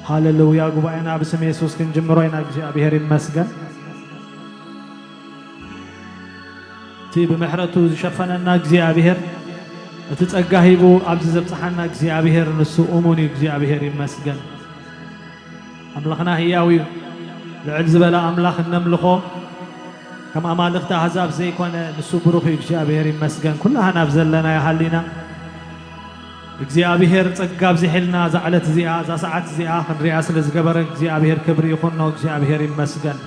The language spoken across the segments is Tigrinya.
ሃሌሉያ። ጉባኤና ብስም የሱስ ክንጅምሮ ኢና። እግዚኣብሔር ይመስገን። እቲ ብምሕረቱ ዝሸፈነና እግዚኣብሔር፣ እቲ ጸጋ ሂቡ ኣብዚ ዘብጽሓና እግዚኣብሔር ንሱ እሙን እዩ። እግዚኣብሔር ይመስገን። ኣምላኽና ህያው እዩ። ልዕል ዝበለ ኣምላኽ እነምልኾ፣ ከም ኣማልኽቲ ኣህዛብ ዘይኮነ ንሱ ብሩኽ እዩ። እግዚኣብሔር ይመስገን። ኩላህና ኣብ ዘለና ይሃሊና። እግዚኣብሔር ጸጋ ኣብዚሕልና እዛ ዕለት እዚኣ፣ እዛ ሰዓት እዚኣ ክንሪኣ ስለ ዝገበረ እግዚኣብሔር ክብሪ ይኹኖ። እግዚኣብሔር ይመስገን።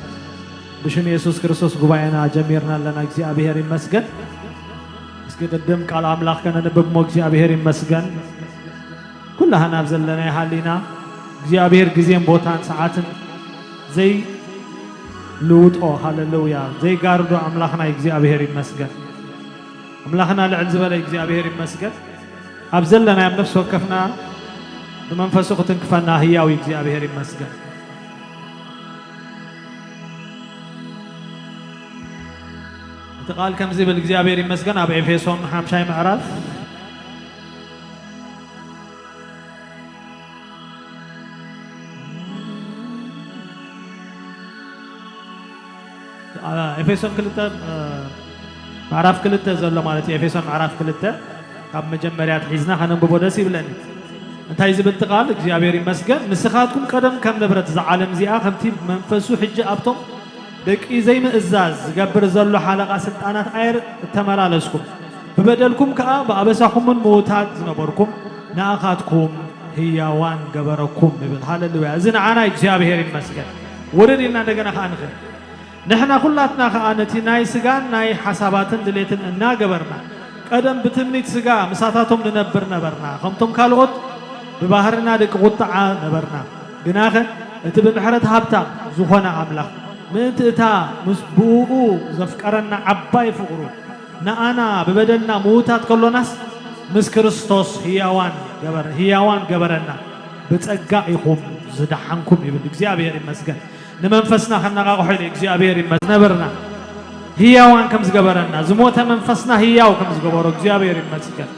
ብሽም የሱስ ክርስቶስ ጉባኤና ጀሚርና ኣለና። እግዚኣብሔር ይመስገን። እስኪ ቅድም ቃል ኣምላኽ ከነንብብ እሞ እግዚኣብሔር ይመስገን። ኩላህና ኣብ ዘለና ይሃሊና። እግዚኣብሔር ግዜን ቦታን ሰዓትን ዘይልውጦ፣ ሃሌሉያ፣ ዘይጋርዶ ኣምላኽና እግዚኣብሔር ይመስገን። ኣምላኽና ልዕል ዝበለ እግዚኣብሔር ይመስገን። ኣብ ዘለናዮም ነፍሲ ወከፍና ብመንፈሱ ክትንክፈና ህያው እግዚኣብሔር ይመስገን። እቲ ቃል ከምዚ ይብል፣ እግዚኣብሔር ይመስገን። ኣብ ኤፌሶን ሓምሻይ ምዕራፍ አ፣ ኤፌሶን ክልተ፣ አ፣ ምዕራፍ ክልተ ዘሎ ማለት እዩ። ኤፌሶን ምዕራፍ ክልተ ካብ መጀመርያ ኣትሒዝና ከነንብቦ ደስ ይብለኒ። እንታይ ዝብል እቲ ቃል? እግዚኣብሔር ይመስገን። "ንስኻትኩም ቀደም ከም ንብረት እዛ ዓለም እዚኣ፣ ከምቲ መንፈሱ ሕጂ ኣብቶም ደቂ ዘይምእዛዝ ዝገብር ዘሎ ሓለቓ ስልጣናት ኣየር እተመላለስኩም፣ ብበደልኩም ከኣ ብኣበሳኹምን ምዉታት ዝነበርኩም ንኣኻትኩም ህያዋን ገበረኩም" ይብል። ሃሌሉያ! እዚ ንዓና እግዚኣብሔር ይመስገን። ውርድ ኢልና እንደገና ከኣ ንኽእል። ንሕና ኩላትና ከኣ ነቲ ናይ ስጋን ናይ ሓሳባትን ድሌትን እናገበርና፣ ቀደም ብትምኒት ስጋ ምሳታቶም ንነብር ነበርና፣ ከምቶም ካልኦት ብባህርና ደቂ ቁጥዓ ነበርና። ግናኸ እቲ ብምሕረት ሃብታም ዝኾነ ኣምላኽ፣ ምእንቲ እታ ምስ ብእኡ ዘፍቀረና ዓባይ ፍቕሩ፣ ንኣና ብበደልና ምዉታት ከሎናስ፣ ምስ ክርስቶስ ህያዋን ገበር-፣ ህያዋን ገበረና። ብጸጋ ኢኹም ዝደሓንኩም ይብል። እግዚኣብሔር ይመስገን። ንመንፈስና ከነቓቕሖ ኢሉ እግዚኣብሔር ይመስገን። ነበርና ህያዋን ከም ዝገበረና፣ ዝሞተ መንፈስና ህያው ከም ዝገበሮ እግዚኣብሔር ይመስገን።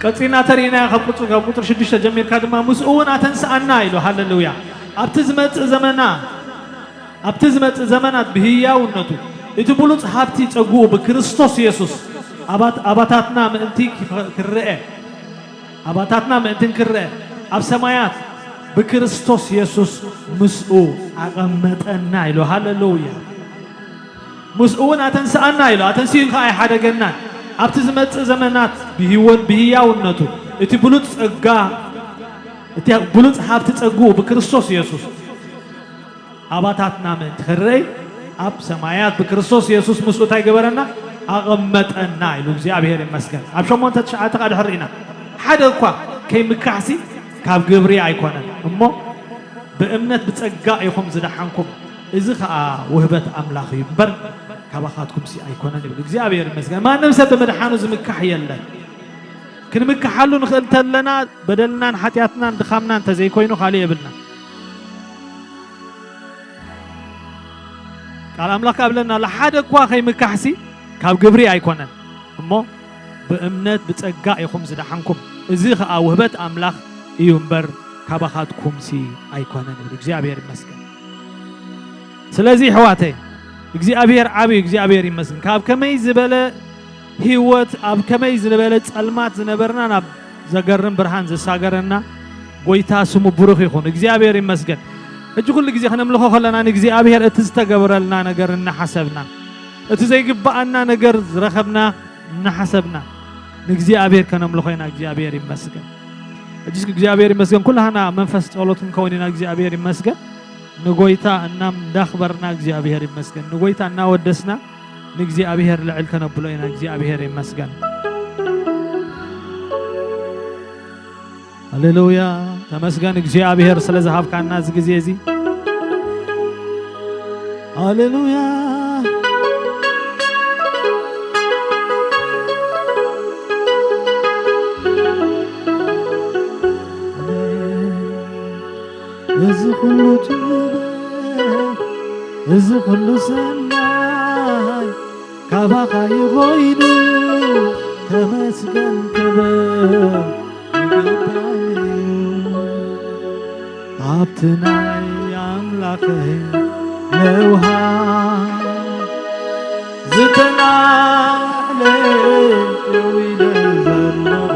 ቀጺልና ተሪእናዮ ካብ ቁጽ-፣ ካብ ቁጽሪ ሽዱሽተ ጀሚርካ ድማ፣ "ምስኡ እውን ኣተንስኣና" ኢሉ። ሃሌሉያ። ኣብቲ ዝመጽእ ዘመና፣ ኣብቲ ዝመጽእ ዘመናት ብህያውነቱ፣ እቲ ብሉጽ ሃብቲ ጸግኡ ብክርስቶስ የሱስ ኣባት-፣ ኣባታትና ምእንቲ ክኸ-፣ ክረአ፣ ኣባታትና ምእንቲ ክረአ፣ ኣብ ሰማያት ብክርስቶስ የሱስ ምስኡ ኣቐመጠና ኢሉ። ሃሌሉያ። ምስኡ እውን ኣተንስኣና ኢሉ። ኣተንሲኡ ከኣ ኣይሓደገናን። ኣብቲ ዝመጽእ ዘመናት ብህይወት፣ ብህያውነቱ፣ እቲ ብሉጽ ጸጋ፣ እቲ ብሉጽ ሃብቲ ጸግኡ ብክርስቶስ የሱስ ኣባታትና ምእንቲ ክረይ፣ ኣብ ሰማያት ብክርስቶስ የሱስ ምስኡ እንታይ ገበረና? ኣቐመጠና ኢሉ። እግዚኣብሔር ይመስገን። ኣብ ሸሞንተ ትሽዓተ ከኣ ድሕር ኢና። ሓደ እኳ ከይምካሕሲ ካብ ግብሪ ኣይኮነን እሞ፣ ብእምነት ብጸጋ ኢኹም ዝደሓንኩም፣ እዚ ኸኣ ውህበት ኣምላኽ እዩ እምበር፣ ካባኻትኩምሲ ኣይኮነን ይብል። እግዚኣብሔር ይመስገን። ማንም ሰብ ብምድሓኑ ዝምካሕ የለን። ክንምክሓሉ ንኽእል እንተለና፣ በደልናን ሓጢኣትናን ድኻምናን እንተዘይኮይኑ፣ ካልእ የብልና። ቃል ኣምላኽ ከኣ ብለና ኣሎ፣ ሓደ እኳ ከይምካሕሲ ካብ ግብሪ ኣይኮነን እሞ፣ ብእምነት ብጸጋ ኢኹም ዝደሓንኩም፣ እዚ ኸኣ ውህበት ኣምላኽ እዩ እምበር፣ ካባኻትኩምሲ ኣይኮነን ይብል። እግዚኣብሔር ይመስገን። ስለዚ ኣሕዋተይ፣ እግዚኣብሔር ዓቢ እዩ፣ እግዚኣብሔር ይመስገን። ካብ ከመይ ዝበለ ህይወት፣ ኣብ ከመይ ዝበለ ጸልማት ዝነበርና ናብ ዘገርም ብርሃን ዘሳገረና ጐይታ ስሙ ብሩኽ ይኹን። እግዚኣብሔር ይመስገን። ሕጂ ኩሉ ግዜ ከነምልኾ ከለና ንእግዚኣብሔር እቲ ዝተገብረልና ነገር እናሓሰብና፣ እቲ ዘይግብኣና ነገር ዝረኸብና እናሓሰብና ንእግዚኣብሔር ከነምልኾ ኢና። እግዚኣብሔር ይመስገን። ሕጂ እግዚኣብሔር ይመስገን፣ ኩላህና መንፈስ ጸሎት ክንከውን ኢና። እግዚኣብሔር ይመስገን። ንጎይታ እናም እንዳኽበርና እግዚኣብሔር ይመስገን። ንጎይታ እናወደስና ንእግዚኣብሔር ልዕል ከነብሎ ኢና። እግዚኣብሔር ይመስገን። ሃሌሉያ። ተመስገን እግዚኣብሔር ስለ ዝሃብካና እዚ ግዜ እዚ። ሃሌሉያ። እዚ ኩሉ ጥበብ፣ እዚ ኩሉ ሰናይ ካባኻ እዩ ኮይኑ፣ ተመስገን ክብር ይግባእ እዩ። እቲ ናይ ኣምላኸይ ለውሃ ዝተላዕለ ደው ኢለ ዘለኹ፣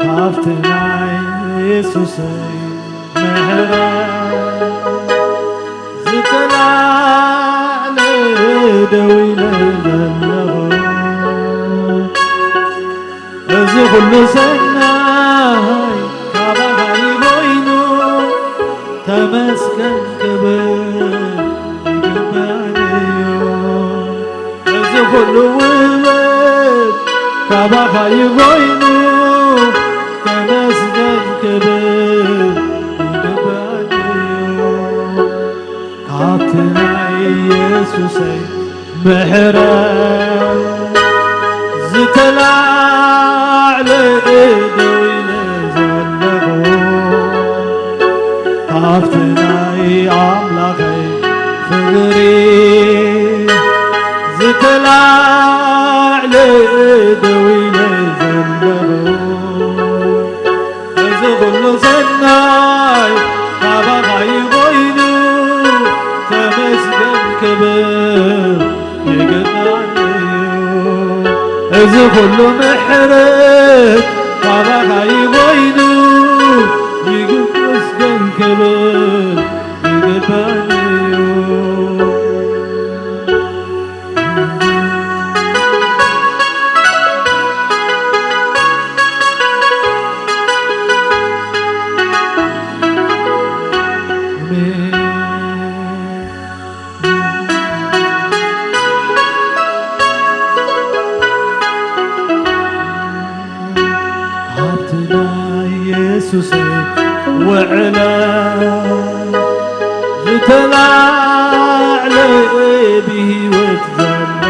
ካብቲ ናይ የሱሰይ ምሕረት ዝተላዕለ ደው ኢለ ዘለኹ። እዚ ኩሉ ሰናይ ካባኻ እዩ ኮይኑ፣ ተመስገን ክብል ይግባእ እዩ። እዚ ኩሉ ውበት ካባኻ እዩ ኮይኑ፣ ተመስገን ክብል ይግባእ እዩ። ካብቲ ናይ የሱሰይ ምሕረት ዝተላዕለ ደው ኢለ ዘለኹ፣ ካብቲ ናይ ኣምላኸይ ፍቕሪ ዝተላዕለ ደው ኢለ ዘለኹ። እዚ ኩሉ ሰናይ ካባኻ እዩ ኮይኑ፣ ተመስገን ክብል ይግባእ እዩ። እዚ ኩሉ ምሕረት ካባኻ እዩ ኮይኑ፣ ይግባእ ክብል ይግባእ እዩ። ኣብቲ ናይ የሱሰይ ውዕለት ዝተላዕለ ብህይወት ዘለኹ፣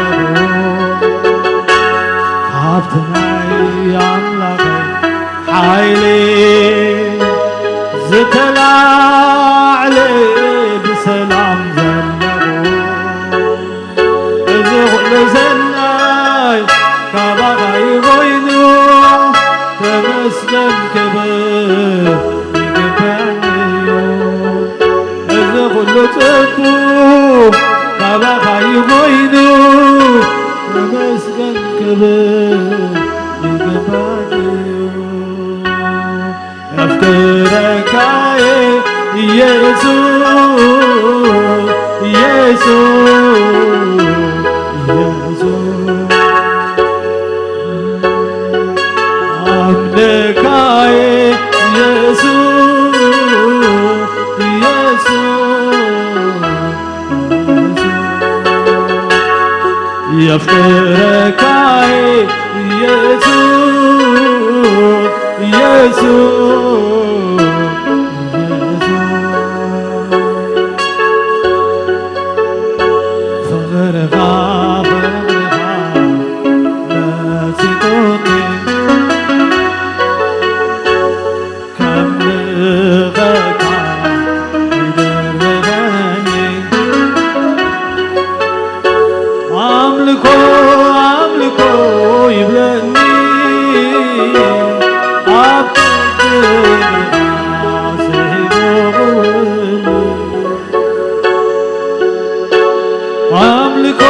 ካብቲ ናይ ኣምላኸይ ሓይሊ ዝተላዕለ ብሰላም ዘለኹ፣ እዚ ኩሉ ሰናይ ካባኻ እዩ ኮይኑ፣ ተመስገን ክብል ይግባእ እዩ። እዚ ኩሉ ጽቡቕ ካባኻ እዩ ኮይኑ፣ ተመስገን ክብል ይግባእ እዩ። ኣፍቅረካየ ኢየሱስ፣ ኢየሱስ፣ ኢየሱስ። ኣምልካየ ኢየሱስ፣ ኢየሱስ፣ ኢየሱስ። የፍቅረካይ ኢየሱስ፣ ኢየሱስ፣ ኢየሱስ። ፍቕርኻ፣ ፍቕርኻ መሲጡኒ። ከም ልኸካ ይደርበኒ። ኣምልኮ ኣምልኮ ይብለኒ ኣብ ትሕቲ እግርኻ ስሒቡ ክውል። ኣምልኮ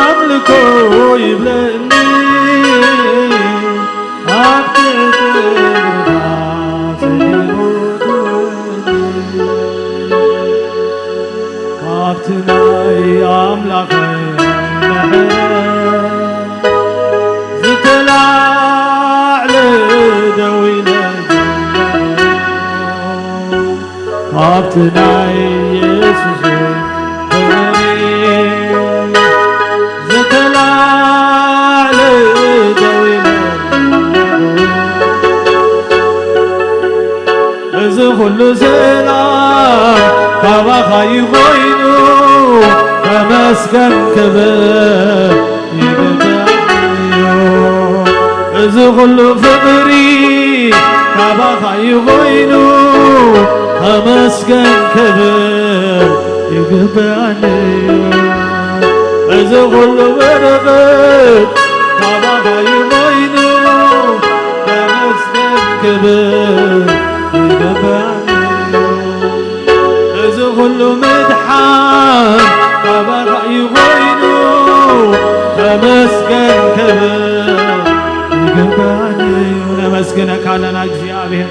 ኣምልኮ ይብለኒ ኣብ ትሕቲ እግርኻ ስሒቡ ክውል። ካብቲ ናይ ኣምላኸይ ምሕረት ዝተላዕለ ደው ኢለ ዘለኹ፣ ካብቲ ናይ የሱስ ፍቕሪ ዝተላዕለ ደው ኢለ ዘለኹ፣ እዚ ኩሉ ሰላም ካባኻ እዩ ኮይኑ፣ ተመስገን ክብል ይግባእ እዩ። እዚ ኩሉ ፍቕሪ ካባኻ እዩ ኮይኑ፣ ተመስገን ክብል ይግባእ እዩ። እዚ ኩሉ በረኸት ካባኻ እዩ ኮይኑ፣ ተመስገን ክብል ይገባኒ። እዚ ኩሉ ምድሓን ካባኻ እዩ ኮይኑ፣ ተመስገን ክብር ይገባኒ። ነመስግነካ ኣለና እግዚኣብሔር፣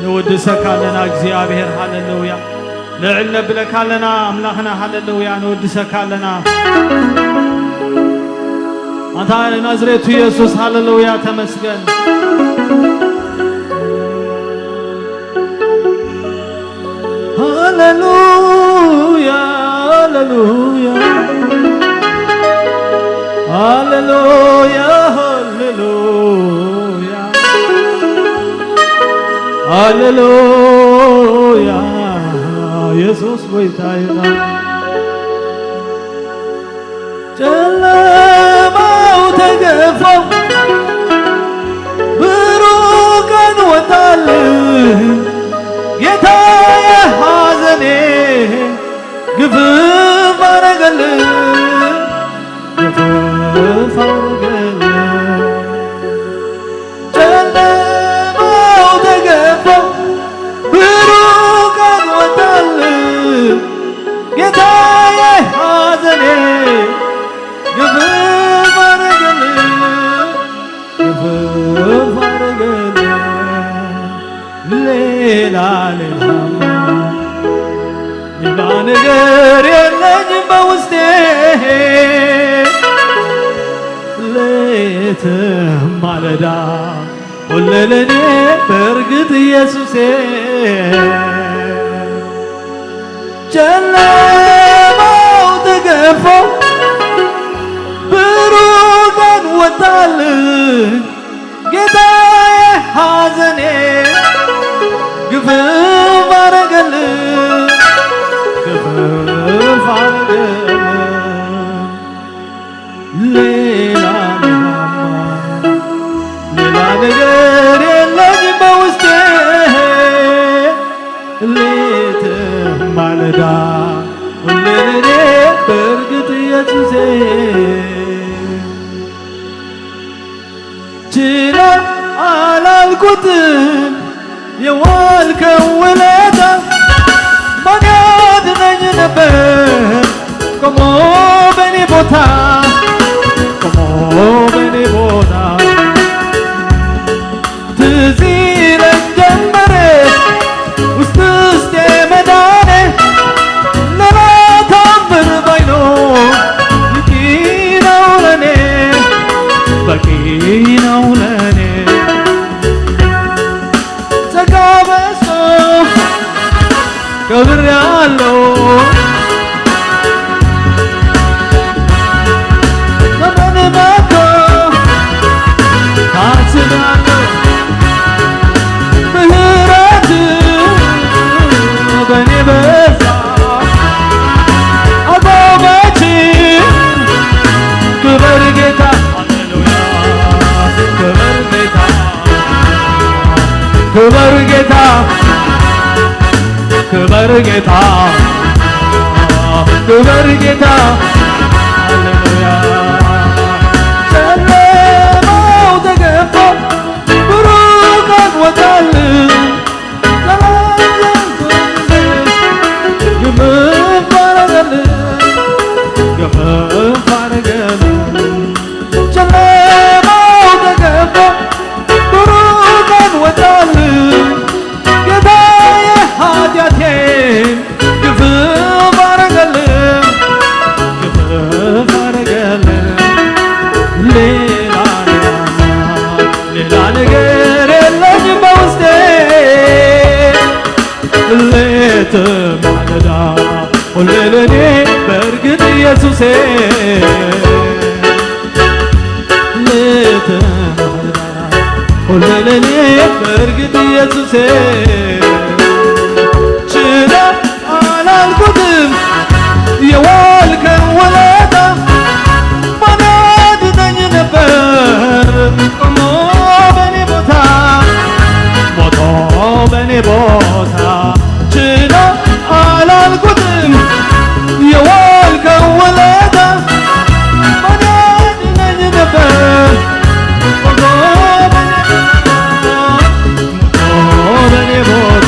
ንውድሰካ ኣለና እግዚኣብሔር። ሃሌሉያ። ልዕል ነብለካ ኣለና ኣምላኽና። ሃሌሉያ። ንውድሰካ ኣለና ኣንታ ናዝሬቱ ኢየሱስ። ሃሌሉያ። ተመስገን። ሃሌሉያ፣ ሃሌሉያ፣ ሃሌሉያ፣ ሃሌሉያ፣ ሃሌሉያ። ኢየሱስ ጎይታ እዩ። ጨለማው ተገፎ ብሩህ ቀን ወጣልኝ። ጌታዬ ሐዘኔ ግፍፍ አረገልኝ፣ ግፍፍ አረገልኝ። ጨለማው ተገፎ ብሩህ ቀን ወጣልኝ። ጌታዬ ሐዘኔ ግፍፍ አረገልኝ፣ ግፍፍ አረገልኝ። ሌላ ሌላማ ሌላ ነገር የለኝም በውስጤ። ሌትም ማለዳ ሁሌ ለኔ በእርግጥ ኢየሱሴ። ጨለማው ተገፎ ብሩህ ቀን ወጣልኝ። ጌታዬ ሐዘኔ ግፍፍ አረገልኝ፣ ግፍፍ አረገልኝ። ሌላ ሌላማ ሌላ ነገር የለኝም በውስጤ። ሌትም ማለዳ ሁሌ ለኔ በእርግጥ ኢየሱሴ። ችላ አላልኩትም የዋልከው ውለታ፣ ማን ያድነኝ ነበር ቆሞ በኔ ቦታ፣ ቆሞ በኔ ቦታ። ትዝ ይለኝ ጀመረ ውስጥ ውስጤ መዳኔ፣ ሌላ ታምር ባይኖር በቂ ነው ለኔ፣ በቂ ነው ለኔ። ጸጋ በዝቶ ከብሬያለሁ። ዘመን መጥቶ ታስቤያለሁ። ምህረት በኔ በዛ። አጎበች ክበር ጌታ። ክበር ጌታ፣ ክበር ጌታ፣ ክበር ጌታ፣ ክበር ጌታ። ሃሌሉያ። ጨለማው ተገፎ ብሩህ ቀን ወጣልኝ። ሰላም ዘንቶልኝ ግፍፍ አረገልኝ፣ ግፍፍ አረገልኝ። ጨለማው ተገፎ ብሩህ ቀን ወጣልኝ። ጌታዬ ኃጢአቴን ግፍፍ አረገልኝ፣ ግፍፍ አረገልኝ። ሌላ ሌላ ነገር የለኝም በውስጤ። ሌት ማለዳ ሁሌ ለኔ በእርግጥ ኢየሱሴ። ሌት ማለዳ ሁሌ ለኔ በእርግጥ ኢየሱሴ። ችላ አላልኩትም የዋልከን ውለታ፣ ማን ያድነኝ ነበር ቆሞ በኔ ቦታ፣ ሞቶ በኔ ቦታ። ችላ አላልኩትም የዋልከን ውለታ፣ ማን ያድነኝ ነበር ቆሞ በኔ ቦታ፣ ሞቶ በኔ ቦታ።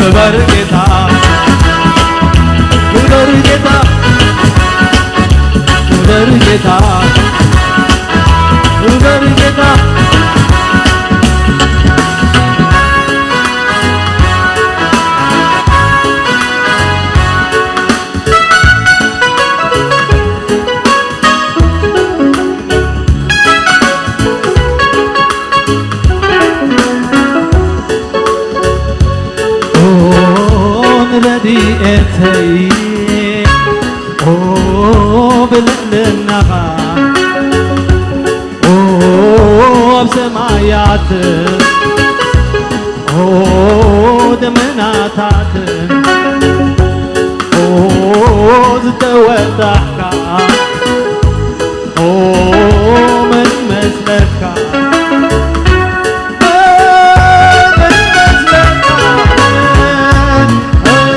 ክበር ጌታ፣ ክበር ጌታ፣ ክበር ጌታ፣ ክበር ጌታ። ኦ ንረድኤተይ፣ ኦ ብልዕልናኻ፣ ኦ ኣብ ሰማያት፣ ኦ ደመናታት፣ ኦ ዝተወጣሕካ፣ ኦ መን መስለካ? መን መስለካ? መን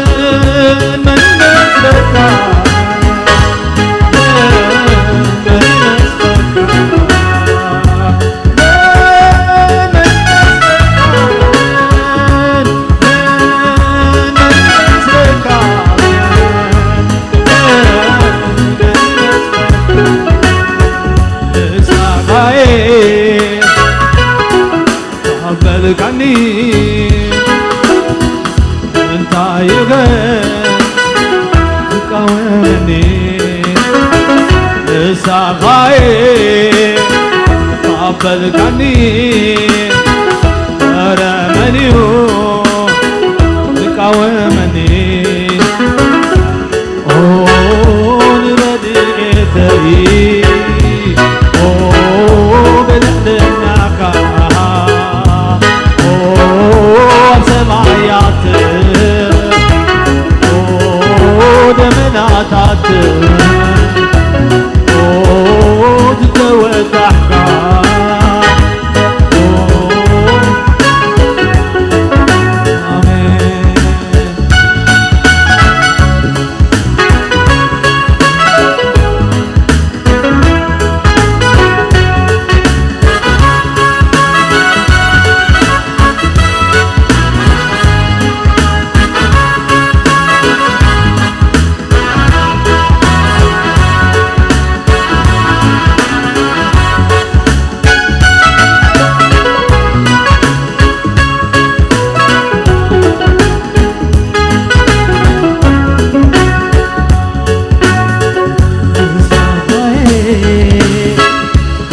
መስለካ? መን መስለካ? ንስኻዬ ኣበልካኒ እንታይ ገ ዝቃወመኒ ንስኻዬ ኣበልካኒ ኧረ መን እዩ ዝቃወመኒ ኦ ንረድኤተይ ኦ ብልዕልናኻ ኦ ኣብ ሰማያት ኦ ደመናታት ኦ ዝተወጣሕካ ኦ ኣሜን።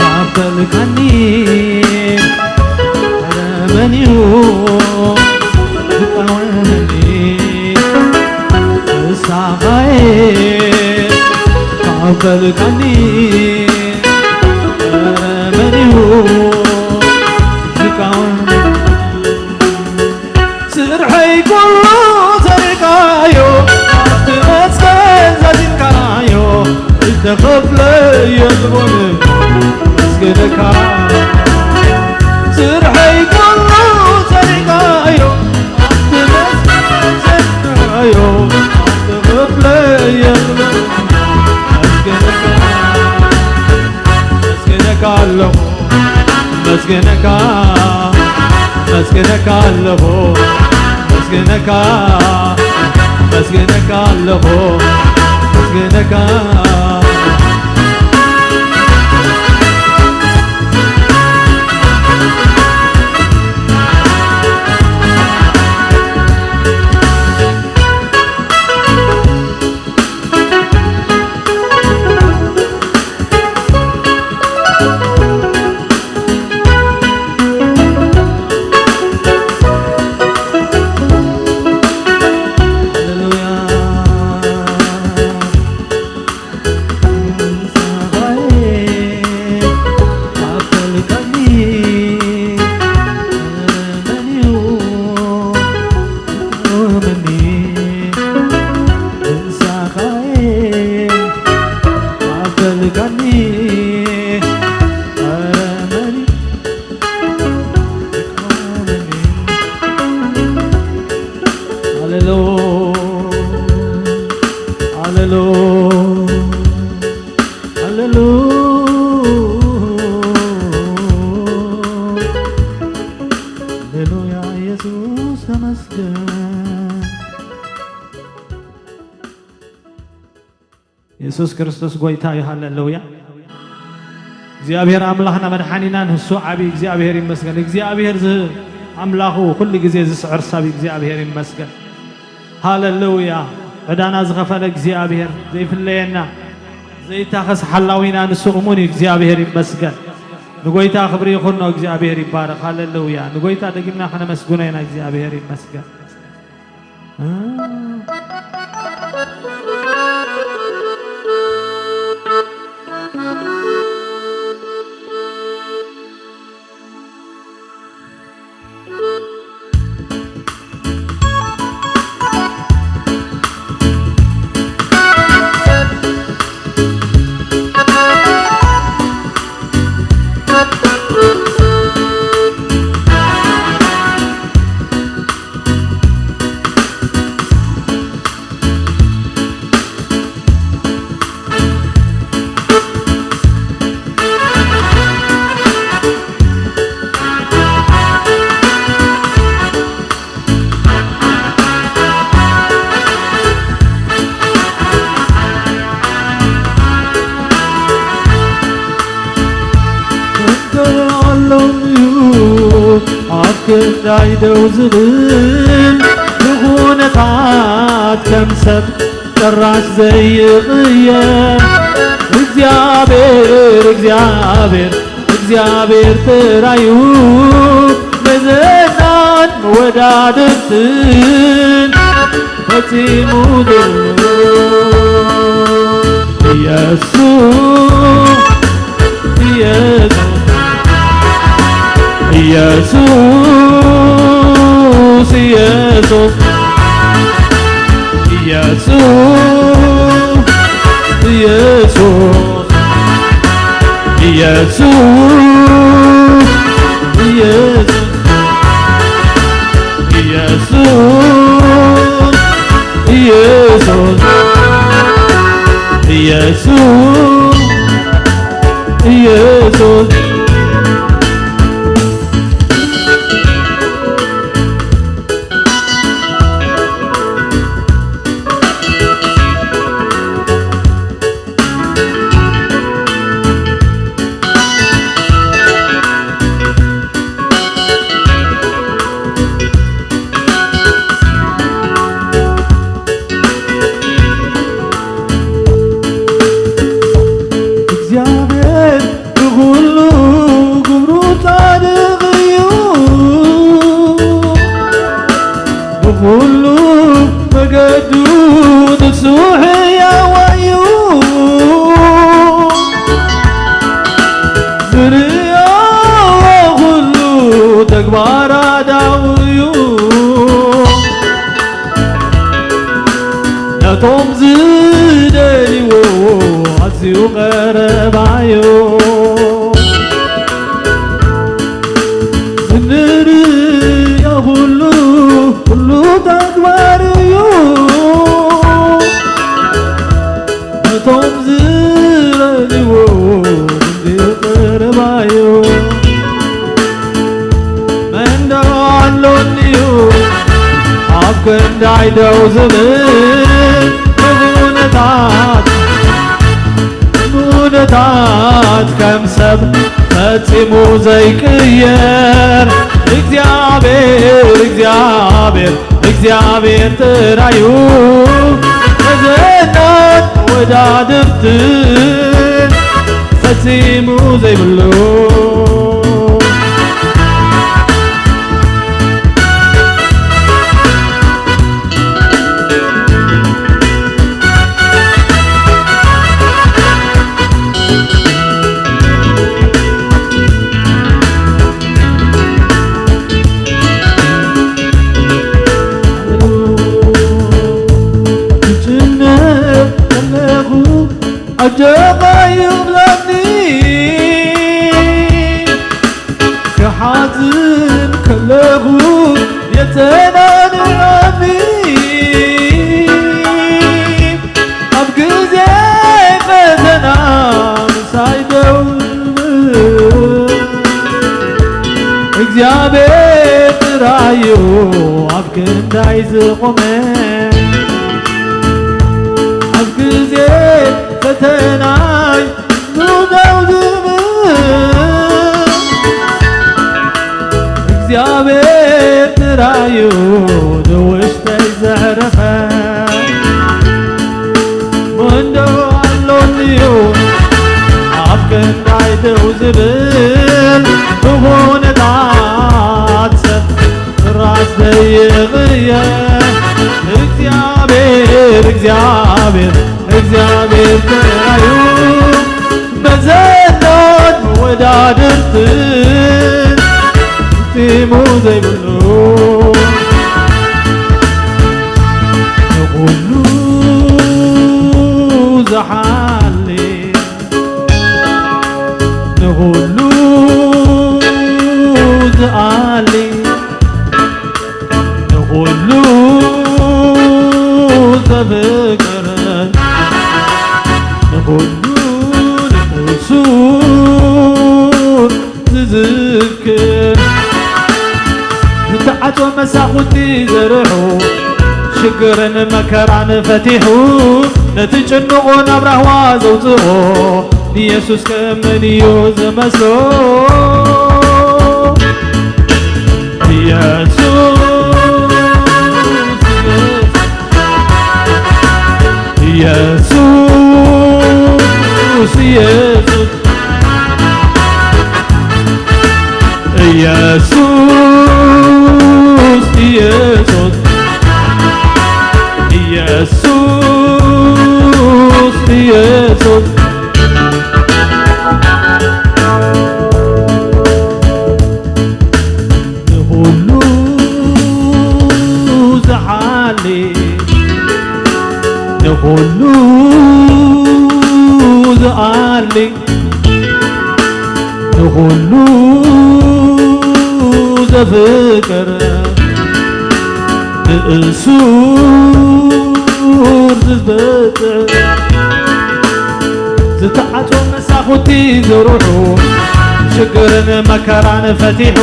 ኣበልካኒ ኧረ መን እዩ ዝቃወመኒ ንስኻዬ ኣበልካኒ ኧረ መን እዩ ዝቃወመኒ ስርሐይ ኩሉ ዘሪካዮ ኣብቲ መስቀል ዘዚንካዮ ዝተኸፍለ የልቦን መስገደካ ስርሐይ ኩሉ ዘሪካዮ ኣብቲ መስቀል ዘዚንካዮ ዝተኸፍለ የልቦን መስገደካ መስገነካ ኣለኹ መስገነካ መስገነካ ኣለኹ መስገነካ መስገነካ ኣለኹ መስገነካ ሃሌሉ ሃሌሉ ሃሌሉ ሃሌሉያ ኢየሱስ ተመስገን። የሱስ ክርስቶስ ጎይታ እዩ። ሃለሉያ። እግዚኣብሔር ኣምላኽና መድሓኒና ንሱ ዓብዪ እግዚኣብሔር ይመስገን። እግዚኣብሔር ዝ-፣ ኣምላኹ ኩሉ ግዜ ዝስዕር ሰብ እዩ። እግዚኣብሔር ይመስገን። ሃለሉያ። ዕዳና ዝኸፈለ እግዚኣብሔር ዘይፍለየና ዘይታኸስ ሓላዊና ንሱ እሙን እዩ። እግዚኣብሔር ይመስገን። ንጎይታ ክብሪ ይኹኖ። እግዚኣብሔር ይባረኽ። ሃለሉያ። ንጎይታ ደጊምና ከነመስግኖ ኢና። እግዚኣብሔር ይመስገን። እንተ ኣሎምዩ ኣብ ክንዳይ ደው ዝብል፣ ብኹነታት ከም ሰብ ጭራሽ ዘይቕየር እግዚኣብሔር፣ እግዚኣብሔር፣ እግዚኣብሔር ጥራዩ መዘናን መወዳድርትን ፈጺሙ ዘሎ ኢየሱስ፣ ኢየሱስ፣ ኢየሱስ፣ ኢየሱስ፣ ኢየሱስ፣ ኢየሱስ፣ ኢየሱስ፣ ኢየሱስ፣ ኢየሱስ፣ ኢየሱስ፣ ኢየሱስ፣ ኢየሱስ። እግዚኣብሔር ብኹሉ ግብሩ ጻድቕ እዩ፣ ብኹሉ መገዱ ንሱ ሕያው እዩ። ንርእዮ ኩሉ ተግባራ ዳው እዩ። ነቶም ዝደልይዎ ኣዝዩ ቀረባዮ። እንርእዮ ኩሉ፣ ኩሉ ተግባርዮ። ነቶም ዝደልይዎ ክንዲ ቀረባዮ። መን ዶ ኣሎንዩ ኣብ ክንዳይ ደው ዝብል? ንኹነታት፣ ንኹነታት ከም ሰብ ፈጺሙ ዘይቅየር እግዚኣብሔር፣ እግዚኣብሔር፣ እግዚኣብሔር ጥራዩ መዘናን ወዳድርትን ፈጺሙ ዘይብሉ። ክጭነቕ ከለኹ ኣጆኻ ይብለኒ፣ ክሓዝን ከለኹ የተናንዓኒ፣ ኣብ ግዜ ፈተና ምሳይ ደው ይብል። እግዚኣብሔር ጥራዩ ኣብ ክንዳይ ዝቖመ፣ ኣብ ግዜ ተናይ ኑደው ዝብል እግዚኣብሔር ጥራዩ ንውሽጠይ ዘዕረፈ። መንዶ ኣሎንዩ ኣብ ክንዳይ ደው ዝብል ብኹነታት ሰብ ራስ ዘይቕየር እግዚኣብሔር፣ እግዚኣብሔር፣ እግዚኣብሔር ጥራዩ መዘናን መወዳድርትን ፍጺሙ ዘይብሉ ንኹሉ ዝሓሊ ንኹሉ ዝኣሊ ንኹሉ ዘፍቅር ንኹሉ ንእሱር ዝዝክር ዝተዓጽወ መሳኹቲ ዘርሑ ሽግርን መከራን ፈቲሑ ነቲ ጭንቑ ናብ ራህዋ ዘውፅኦ ንየሱስ ከመን እዩ ዝመስሎ? ኢየሱስ፣ ኢየሱስ፣ ኢየሱስ፣ ኢየሱስ፣ ኢየሱስ፣ ኢየሱስ፣ ኢየሱስ። ንኹሉ ዝሓሊ ንኹሉ ዝኣሊ ንኹሉ ዘፍቅር ንእሱር ዝዝበጥዕ ዝተዓጽወ መሳኹቲ ዝርሑ ሽግርን መከራን ፈቲሑ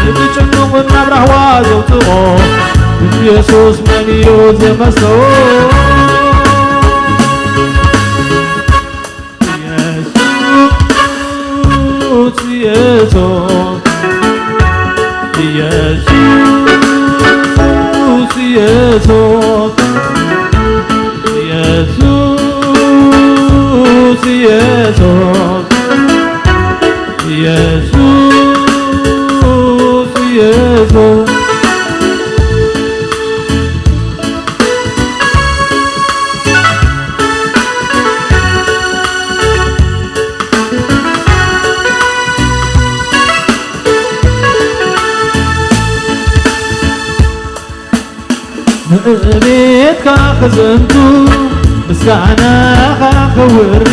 ንዝጭንቑ ናብ ራህዋ ዘውፅኦ ኢየሱስ መን እዩ ዝመስሎ? ኢየሱስ፣ ኢየሱስ፣ ኢየሱስ፣ ኢየሱስ፣ ኢየሱስ፣ ኢየሱስ፣ ኢየሱስ። ንዕቤትካ ክዘንቱ ምስጋናኻ ክውሪ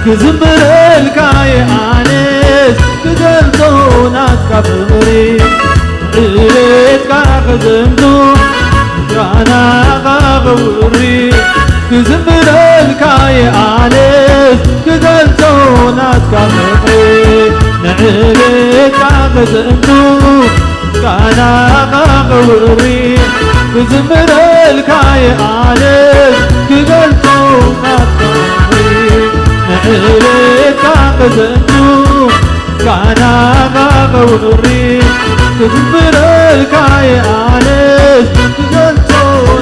ክዝምረልካ እየ ኣነስ ክገልጾ ናትካ ፍቕሪ ንዕቤትካ ክዘንቱ ምስጋናኻ ክውሪ ክዝምረልካ እየ ኣነስ ክገልጾ ናትካ ፍቕሪ ንዕቤትካ ክዘንቱ ምስጋናኻ ክውሪ ክዝምረልካ እየ ኣነስ ክገልጾ ናትካ ፍቕሪ ንዕቤትካ ክዘንቱ ምስጋናኻ ክውሪ ክዝምረልካ እየ ኣነስ ክገልጾ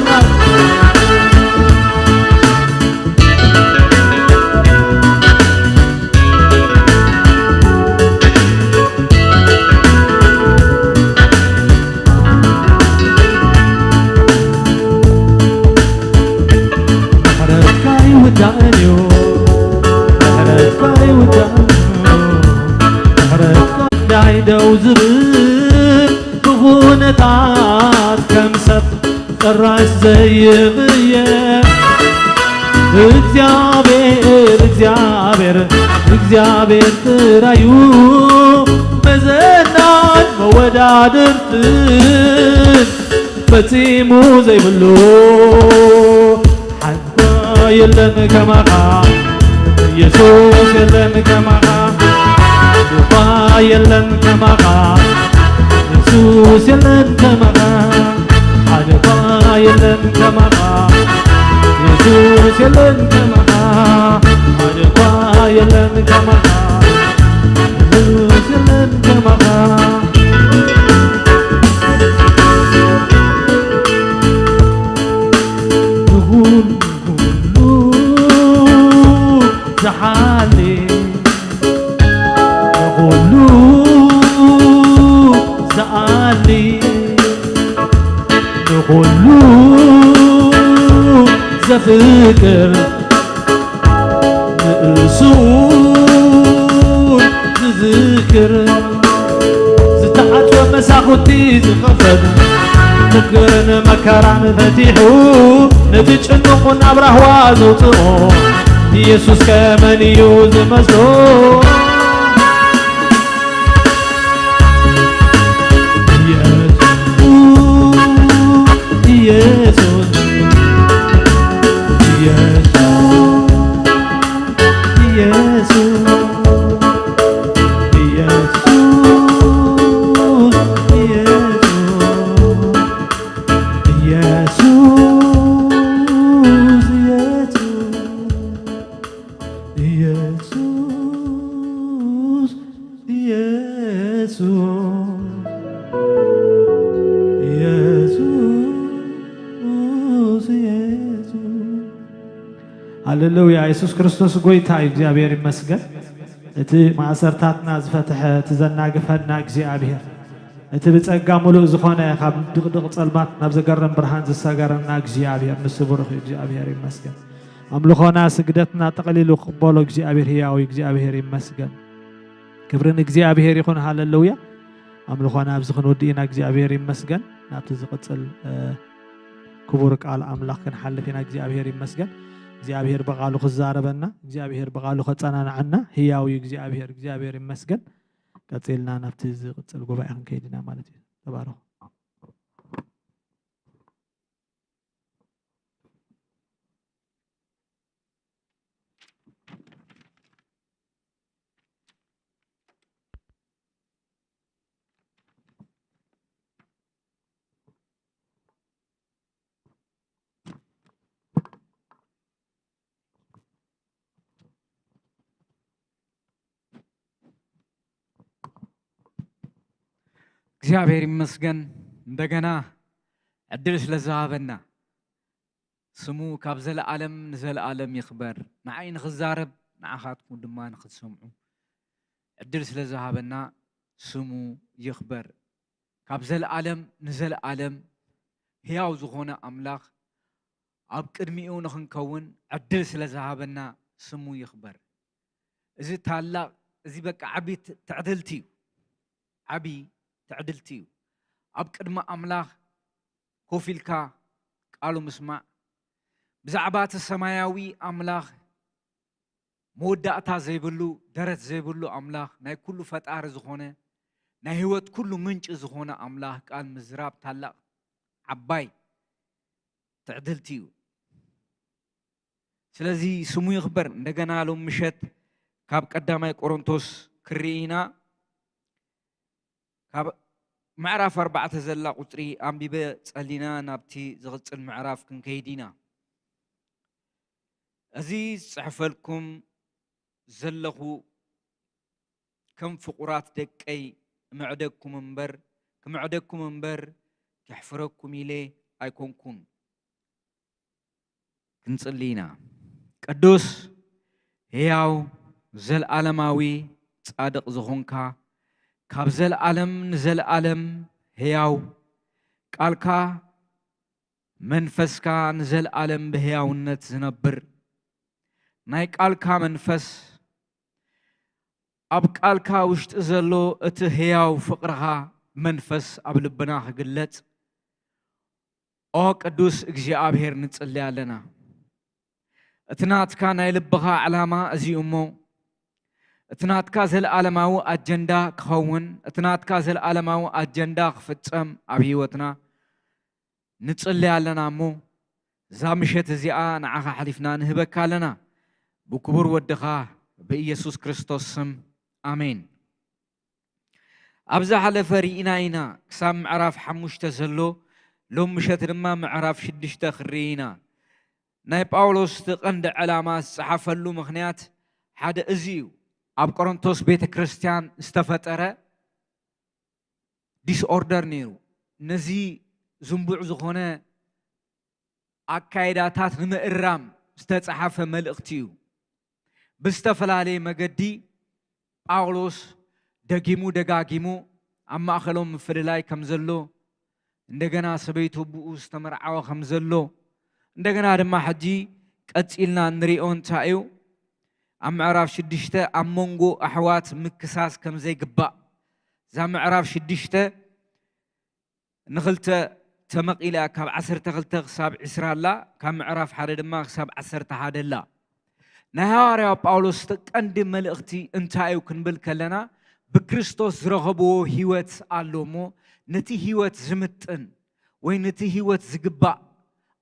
ናትካ ምሕረትካ ይውዳእን እዩ፣ ምሕረትካ ይውዳእን እዩ፣ ምሕረትካ ዳይ ደው ዝብል ብኹነታት ከም ሰብ ጭራሽ ዘይቕየር እግዚኣብሔር፣ እግዚኣብሔር፣ እግዚኣብሔር ጥራዩ መዘናን መወዳድርትን ፈጺሙ ዘይብሉ ሓንኳ የለን ከማኻ ኢየሱስ የለን ከማኻ ሓንኳ የለን ከማኻ ኢየሱስ የለን ከማኻ ሓንኳ የለን ከማኻ ኢየሱስ የለን ከማኻ የለን ከማኻ፣ ንጉስ የለን ከማኻ። ንኹሉ ዝሓሊ፣ ንኹሉ ዝኣሊ፣ ንኹሉ ዘፍቅር፣ ንእሱን ዝዝክር፣ ዝተዓጽወ መሳኹቲ ዝኸፈት፣ ችግርን መከራን ፈቲሑ፣ ነቲ ጭኑቕ ናብራ ህዋ ዘውጽኦ፣ ኢየሱስ ከመን እዩ ዝመስሎ? ኢየሱስ፣ ኢየሱስ፣ ኢየሱስ። ኢየሱስ፣ ኢየሱስ፣ ኢየሱስ፣ ኢየሱስ፣ ኢየሱስ፣ ኢየሱስ፣ ኢየሱስ፣ ኢየሱስ። ሃሌሉያ! የሱስ ክርስቶስ ጎይታ እዩ። እግዚኣብሔር ይመስገን። እቲ ማእሰርታትና ዝፈትሐ፣ እቲ ዘናግፈና እግዚኣብሔር፣ እቲ ብጸጋ ምሉእ ዝኾነ፣ ካብ ድቕድቕ ጸልማት ናብ ዘገርም ብርሃን ዝሰገረና እግዚኣብሔር ንሱ ብሩኽ እዩ። እግዚኣብሔር ይመስገን። ኣምልኾና፣ ስግደትና ጠቕሊሉ ክቕበሎ እግዚኣብሔር ህያው እዩ። እግዚኣብሔር ይመስገን። ክብሪ ንእግዚኣብሔር ይኹን። ሃሌሉያ! ኣምልኾና ኣብዚ ክንውድእ ኢና። እግዚኣብሔር ይመስገን። ናብቲ ዝቕጽል፣ እ፣ ክቡር ቃል ኣምላኽ ክንሓልፍ ኢና። እግዚኣብሔር ይመስገን። እግዚኣብሔር ብቓሉ ክዛረበና፣ እግዚኣብሔር ብቓሉ ከጸናንዓና ህያው እዩ እግዚኣብሔር። እግዚኣብሔር ይመስገን። ቀጺልና ናብቲ ዝቕጽል ጉባኤ ክንከይድ ኢና ማለት እዩ። ተባረኹ። እግዚኣብሔር ይመስገን፣ እንደገና ዕድል ስለ ዝሃበና። ስሙ ካብ ዘለኣለም ንዘለኣለም ይኽበር። ንዓይ ንኽዛረብ፣ ንዓኻትኩም ድማ ንኽትሰምዑ ዕድል ስለ ዝሃበና ስሙ ይኽበር። ካብ ዘለኣለም ንዘለኣለም ህያው ዝኾነ ኣምላኽ፣ ኣብ ቅድሚኡ ንኽንከውን ዕድል ስለ ዝሃበና ስሙ ይኽበር። እዚ ታላቕ፣ እዚ በቃ ዓቢ ት-፣ ትዕድልቲ እዩ። ዓቢ ትዕድልቲ እዩ። ኣብ ቅድሚ ኣምላኽ ኮፍ ኢልካ ቃሉ ምስማዕ፣ ብዛዕባ እቲ ሰማያዊ ኣምላኽ፣ መወዳእታ ዘይብሉ፣ ደረት ዘይብሉ ኣምላኽ፣ ናይ ኩሉ ፈጣሪ ዝኾነ፣ ናይ ህይወት ኩሉ ምንጪ ዝኾነ ኣምላኽ ቃል ምዝራብ ታላቕ ዓባይ ትዕድልቲ እዩ። ስለዚ ስሙ ይኽበር። እንደገና ሎም ምሸት ካብ ቀዳማይ ቆሮንቶስ ክርኢ ኢና። ካብ ምዕራፍ ኣርባዕተ ዘላ ቁጽሪ ኣንቢበ ጸሊና ናብቲ ዝቕጽል ምዕራፍ ክንከይድ ኢና። እዚ ዝጽሕፈልኩም ዘለኹ ከም ፍቑራት ደቀይ እምዕደኩም እምበር፣ ክምዕደኩም እምበር፣ ከሕፍረኩም ኢለ ኣይኮንኩን። ክንጽሊ ኢና። ቅዱስ፣ ህያው፣ ዘለዓለማዊ፣ ጻድቕ ዝኾንካ፣ ካብ ዘለዓለም ንዘለዓለም ህያው፣ ቃልካ መንፈስካ ንዘለዓለም ብህያውነት ዝነብር፣ ናይ ቃልካ መንፈስ፣ ኣብ ቃልካ ውሽጢ ዘሎ እቲ ህያው ፍቕርኻ መንፈስ ኣብ ልብና ክግለጽ፣ ኦ ቅዱስ እግዚኣብሔር፣ ንጽሊ ኣለና። እቲ ናትካ ናይ ልብኻ ዕላማ እዚ እዩ እሞ፣ እቲ ናትካ ዘለዓለማዊ ኣጀንዳ ክኸውን፣ እቲ ናትካ ዘለዓለማዊ ኣጀንዳ ክፍጸም ኣብ ህይወትና ንጽሊ ኣለና እሞ፣ እዛ ምሸት እዚኣ ንዓኻ ሓሊፍና ንህበካ ኣለና። ብክቡር ወድኻ ብኢየሱስ ክርስቶስ ስም፣ ኣሜን። ኣብ ዝሓለፈ ርኢና ኢና፣ ክሳብ ምዕራፍ ሓሙሽተ ዘሎ፣ ሎም ምሸት ድማ ምዕራፍ ሽዱሽተ ክንርኢ ኢና። ናይ ጳውሎስ እቲ ቀንዲ ዕላማ ዝጸሓፈሉ ምኽንያት፣ ሓደ እዚ እዩ። ኣብ ቆሮንቶስ ቤተ ክርስቲያን ዝተፈጠረ ዲስኦርደር ነይሩ። ነዚ ዝንቡዕ ዝኾነ ኣካይዳታት ንምእራም ዝተጻሓፈ መልእኽቲ እዩ። ብዝተፈላለየ መገዲ ጳውሎስ ደጊሙ ደጋጊሙ ኣብ ማእኸሎም ምፍልላይ ከም ዘሎ፣ እንደገና ሰበይቱ ብኡ ዝተመርዓወ ከም ዘሎ፣ እንደገና ድማ ሕጂ ቀጺልና እንሪኦ እንታይ እዩ? ኣብ ምዕራፍ ሽዱሽተ ኣብ መንጎ ኣሕዋት ምክሳስ ከም ዘይግባእ፣ እዛ ምዕራፍ ሽዱሽተ ንኽልተ ተመቒላ ካብ ዓሰርተ ክልተ ክሳብ ዕስራ ኣላ፣ ካብ ምዕራፍ ሓደ ድማ ክሳብ ዓሰርተ ሓደ ኣላ። ናይ ሃዋርያ ጳውሎስ እቲ ቀንዲ መልእኽቲ እንታይ እዩ ክንብል ከለና፣ ብክርስቶስ ዝረኸብዎ ህይወት ኣሎ እሞ፣ ነቲ ህይወት ዝምጥን ወይ ነቲ ህይወት ዝግባእ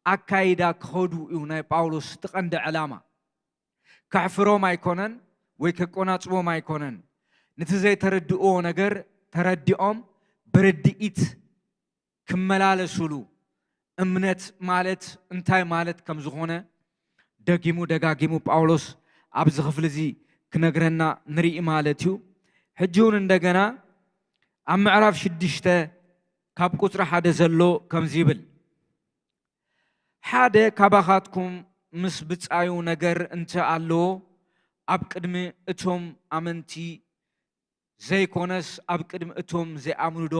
ኣካይዳ ክኸዱ እዩ ናይ ጳውሎስ እቲ ቀንዲ ዕላማ። ከሕፍሮም ኣይኮነን ወይ ከቆናጽቦም ኣይኮነን። ነቲ ዘይተረድእዎ ነገር ተረዲኦም ብርድኢት ክመላለሱሉ፣ እምነት ማለት እንታይ ማለት ከም ዝኾነ ደጊሙ ደጋጊሙ ጳውሎስ ኣብዚ ክፍሊ እዚ ክነግረና ንርኢ ማለት እዩ። ሕጂ እውን እንደገና ኣብ ምዕራፍ ሽዱሽተ ካብ ቁጽሪ ሓደ ዘሎ ከምዚ ይብል፣ ሓደ ካባኻትኩም ምስ ብጻዩ ነገር እንተ ኣለዎ፣ ኣብ ቅድሚ እቶም ኣመንቲ ዘይኮነስ ኣብ ቅድሚ እቶም ዘይኣምኑ ዶ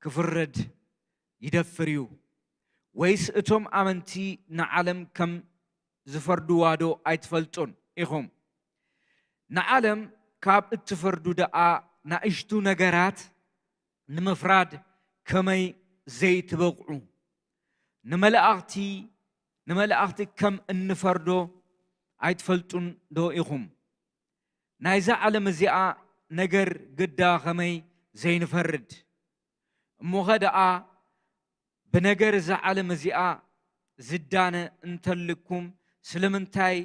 ክፍረድ ይደፍር እዩ? ወይስ እቶም ኣመንቲ ንዓለም ከም ዝፈርድዋ ዶ ኣይትፈልጡን ኢኹም? ንዓለም ካብ እትፈርዱ ደኣ ናእሽቱ ነገራት ንምፍራድ ከመይ ዘይትበቕዑ? ንመላእኽቲ፣ ንመላእኽቲ ከም እንፈርዶ ኣይትፈልጡን ዶ ኢኹም? ናይዛ ዓለም እዚኣ ነገር ግዳ ኸመይ ዘይንፈርድ? እሞኸ ደኣ ብነገር እዛ ዓለም እዚኣ ዝዳነ እንተልኩም፣ ስለምንታይ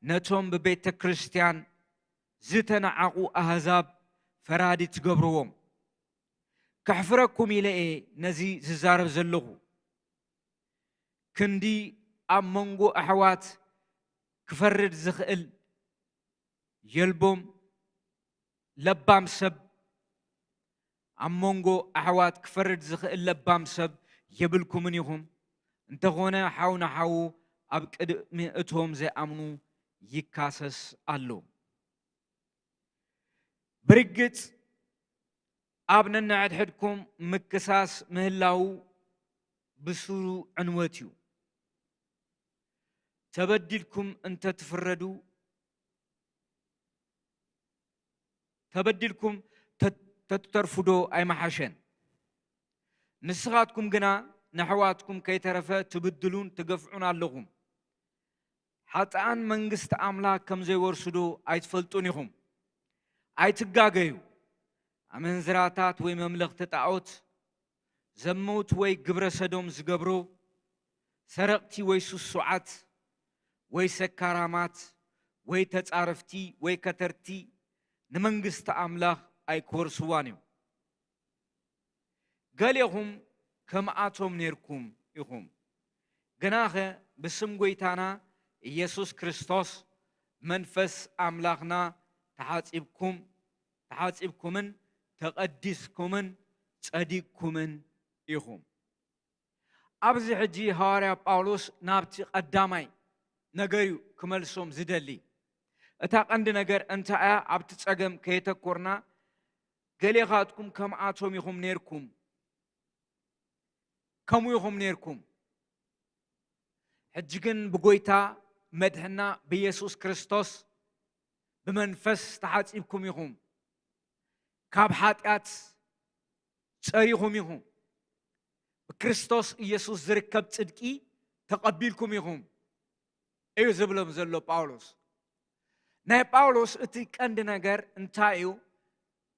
ነቶም ብቤተ ክርስቲያን ዝተናዓቑ ኣህዛብ ፈራዲ ትገብርዎም? ከሕፍረኩም ኢለ እየ ነዚ ዝዛረብ ዘለኹ። ክንዲ ኣብ መንጎ ኣሕዋት ክፈርድ ዝኽእል የልቦም። ለባም ሰብ፣ ኣብ መንጎ ኣሕዋት ክፈርድ ዝኽእል ለባም ሰብ የብልኩምን ኢኹም። እንተኾነ ሓው ንሓዉ ኣብ ቅድሚ እቶም ዘይኣምኑ ይካሰስ ኣሎ። ብርግጽ ኣብ ነንሕድሕድኩም ምክሳስ ምህላዉ ብስሩ ዕንወት እዩ። ተበዲልኩም እንተ ትፍረዱ፣ ተበዲልኩም ተ-፣ ተትተርፉ ዶ ኣይመሓሸን? ንስኻትኩም ግና ንኣሕዋትኩም ከይተረፈ ትብድሉን ትገፍዑን ኣለኹም። ሓጥኣን መንግስቲ ኣምላኽ ከም ዘይወርሱ ዶ ኣይትፈልጡን ኢኹም? ኣይትጋገዩ። ኣመንዝራታት ወይ መምለኽቲ ጣዖት፣ ዘመውት ወይ ግብረ ሰዶም ዝገብሩ፣ ሰረቕቲ ወይ ስሱዓት ወይ ሰካራማት ወይ ተጻረፍቲ ወይ ከተርቲ ንመንግስቲ ኣምላኽ ኣይክወርስዋን እዮም። ገሌኹም ከምኣቶም ኔርኩም ኢኹም። ግናኸ ብስም ጐይታና ኢየሱስ ክርስቶስ መንፈስ ኣምላኽና ተሓጺብኩም፣ ተሓጺብኩምን ተቐዲስኩምን ጸዲቕኩምን ኢኹም። ኣብዚ ሕጂ ሃዋርያ ጳውሎስ ናብቲ ቀዳማይ ነገር እዩ ክመልሶም ዝደሊ። እታ ቀንዲ ነገር እንታይ እያ? ኣብቲ ጸገም ከየተኮርና፣ ገሌኻትኩም ከምኣቶም ኢኹም ኔርኩም፣ ከምኡ ኢኹም ኔርኩም። ሕጂ ግን ብጐይታ መድሕና ብኢየሱስ ክርስቶስ ብመንፈስ ተሓጺብኩም ኢኹም። ካብ ሓጢኣት ጸሪኹም ኢኹም። ብክርስቶስ ኢየሱስ ዝርከብ ጽድቂ ተቐቢልኩም ኢኹም እዩ ዝብሎም ዘሎ ጳውሎስ። ናይ ጳውሎስ እቲ ቀንዲ ነገር እንታይ እዩ?